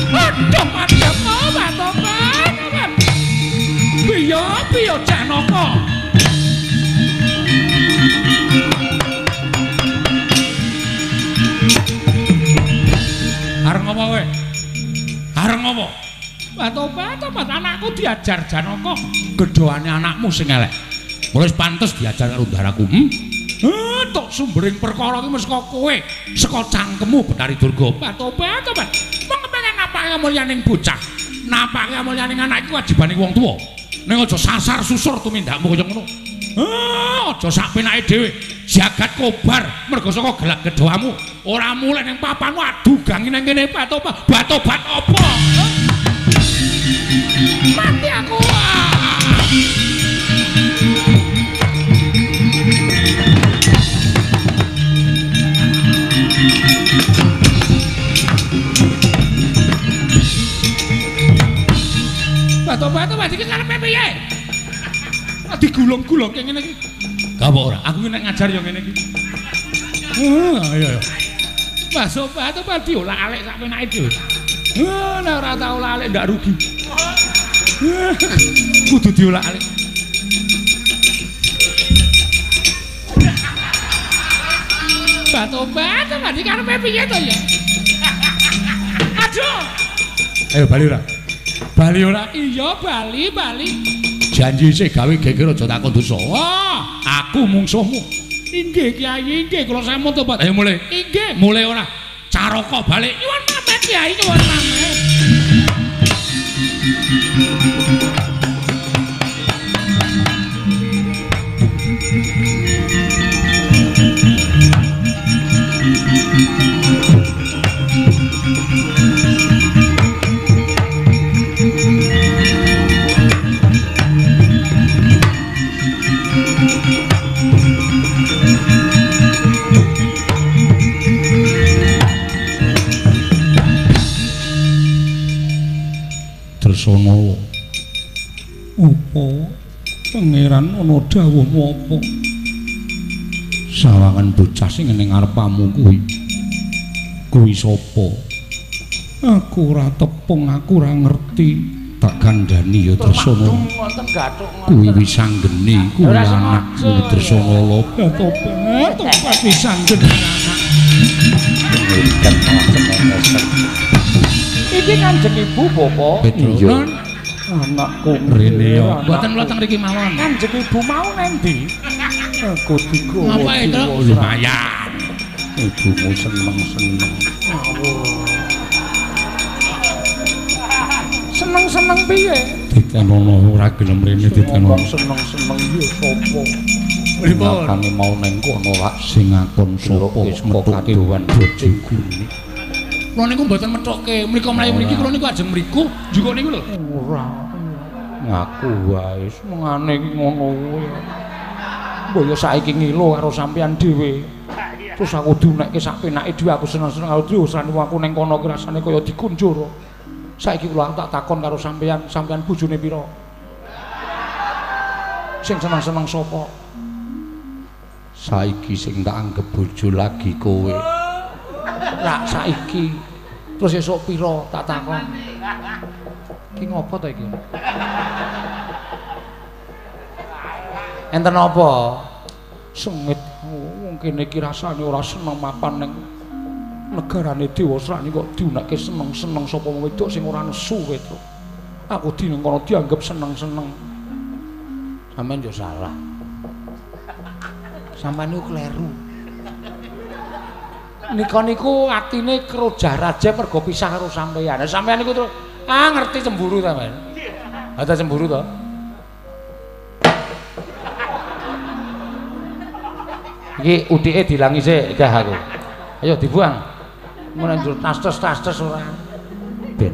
Aduh, mati aku, tobat. Piye, piye Janaka? Arep ngopo kowe? Arep ngopo? Tobat, anakku diajar Janaka. Gedhoane anakmu sing elek. Wis pantes diajar karo ndaraku. Tok sumbering perkara iki mesti saka kowe, saka cangkemmu Bathari Durga. Tobat. Mung kepengen napake kamulyaning bocah. Napake kamulyaning anak iku wajibane wong tuwa. Ning aja sasar susur tumindakmu kaya ngono. Aja sak penake dhewe. Jagat kobar mergo saka gelak gedhoamu. Ora mulih ning papanmu adu gangi nang kene tobat. Tobat apa? Mati aku. Tobat iki karepe piye? Digulung-gulungke ngene iki. Gak apa ora, aku nek ngajar ya ngene iki. Ayo ayo. Mas tobat diolak-alik sak penake dhewe. Nek ora tau olak-alik ndak rugi. Kudu diolak-alik. Tobat iki karepe piye to ya? Aduh. Ayo bali ora? Bali ora? Iya, bali. Janji sih gawe geger aja takon dosa. Wah, aku mungsuhmu. Inggih Kyai, inggih kula sampun tobat. Ayo mulih. Inggih, mulih ora? Caraka balik. Nyuwun pamit Kyai, nyuwun pamit. Dresanala. Apa pangeran ana dawuhmu apa? Sawangan bocah sing ning ngarepamu kuwi. Kuwi sapa? Aku ora tepung, aku ora ngerti. Tak kandhani ya Dresanala. Kuwi wisanggeni, kuwi anakmu Dresanala. Tobat wisanggeni anak. Iki Kanjeng Ibu Bapak. Iya. Anakku rene ya. Mboten kula teng mriki mawon. Kanjeng Ibu mau nang ndi? Aku digowo. Ngapa itu? Lumayan. Ibumu seneng-seneng. Ngawur. Seneng-seneng piye? Ditenono ora gelem rene ditenono. Seneng-seneng ya sapa? Pripun? Mau neng kono lak sing ngakon sapa methuke kadowan bojoku. Kula niku mboten methuke, mriko mlayu mriki kula niku ajeng mriku njukuk niku lho. Ora. Ngaku wae senengane iki ngono kuwi. Mbok ya saiki ngilo karo sampean dhewe. Terus aku diunekke sak penake dhewe aku seneng-seneng karo dhewe usrane aku ning kono ki rasane kaya dikunjur. Saiki kula tak takon karo sampean, sampean bojone pira? Sing seneng-seneng sapa? Saiki sing tak anggep bojo lagi kowe. Rak saiki. Terus esuk pira tak takon. Iki ngopo ta iki? Enten apa? Sengit wong kene iki rasane ora seneng mapan ning negarane Dewasrani kok diunekke seneng-seneng sapa wong wedok sing ora nesu Petro. Aku dineng kono dianggep seneng-seneng. Sampeyan yo salah. Sampeyan niku kleru. Nika niku atine krojah raja mergo pisah karo sampeyan. Sampeyan niku terus ngerti cemburu sampeyan. Ha ta cemburu to? Iki utike dilangi sik dah aku. Ayo dibuang. Mun njur tas-tas ora. Ben.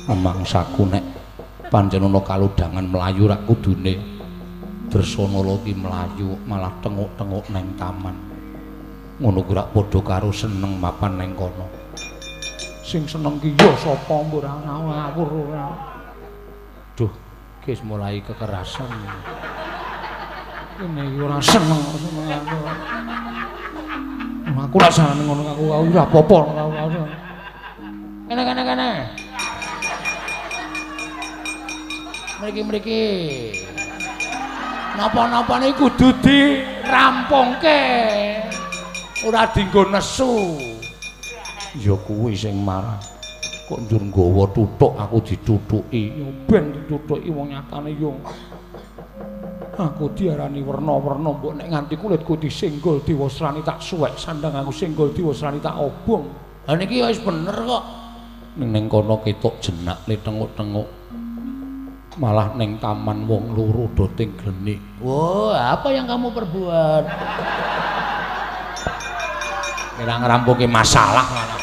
Mangsaku nek pancen ana kalodhangan mlayu rak kudune Dresanala ki mlayu malah tenguk-tenguk neng taman. Ngono ku rak padha karo seneng mapan neng kono. Sing seneng ki ya sapa mbok ora ngawur ora. Duh, ki wis mulai kekerasan. Ini iki ora seneng aku. Aku rasane ngono aku ora apa-apa aku. Kene kene kene. Mriki-mriki. Napa-napane kudu dirampungke. Ora dienggo nesu. Ya kuwi sing marah. Kok njur nggawa tuthuk aku dithuthuki. Ya ben dithuthuki wong nyatane yo. Aku diarani werna-werna mbok nek nganti kulitku disenggol Dewasrani tak suwek sandang aku senggol Dewasrani tak obong. Lah niki ya wis bener kok. Ning kono ketok jenak le tenguk-tenguk. Malah ning taman wong loro do ting glenik. Wah, apa yang kamu perbuat? Kira ngrampuke masalah malah.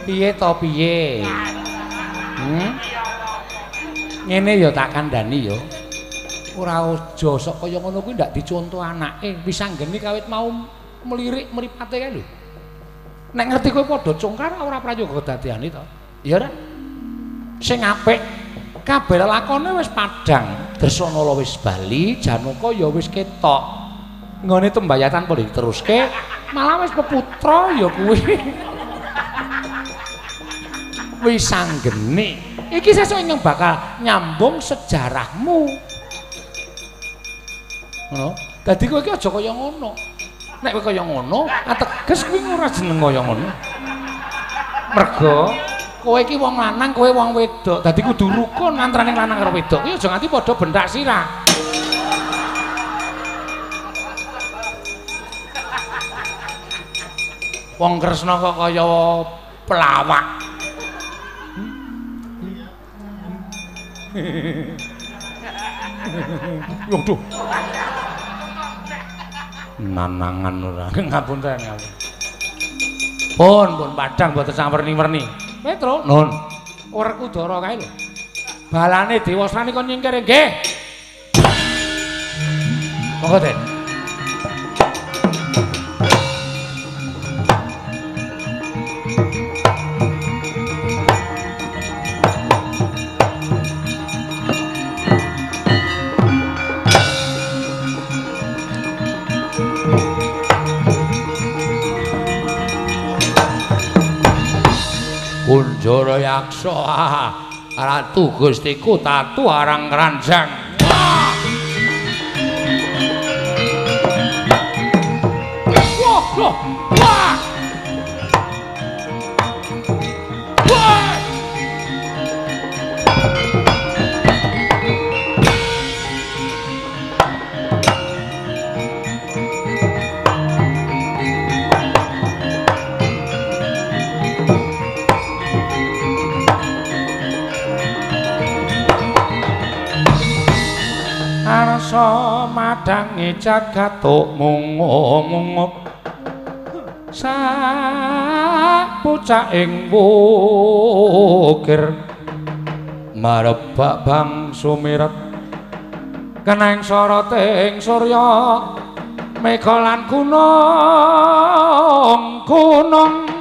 Piye to piye? Ngene ya tak kandhani ya. Ora aja sok kaya ngono kuwi ndak dicontoh anake. Wis anggene kawit mau melirik mripate kae lho. Nek ngerti kowe padha congkar ora prayoga dadiane to. Iya ora? Sing apik kabeh lelakone wis padhang. Dresanala wis bali, Janaka ya wis ketok. Nggone tembayatan padha diteruske, malah wis peputra ya kuwi. Wis anggene. Iki sesuk ingkang bakal nyambung sejarahmu. Ngono. Dadi kowe iki aja kaya ngono. Nek kowe kaya ngono, ateges kuwi ora jeneng kaya ngono. Mergo kowe iki wong lanang, kowe wong wedok. Dadi kudu rukun antaraning lanang karo wedok. Kuwi aja nganti padha benthak sirah. Wong Kresna kok kaya pelawak. Waduh. Nanangan ora. Ngapunten ngapunten. Pun pun padhang mboten sawerni-werni. Petro, nun. Werkudara kae lho. Balane Dewasrani kon nyingkir nggih. Monggo, Den. Kunjara Yaksa, Ratu Gustiku tatu arang ranjang. Wah, wah, wah. Wah. Arsa madangi jagat mungup sak pucaking wukir marebak bang sumirat keneng soroting surya mega lan gunung gunung.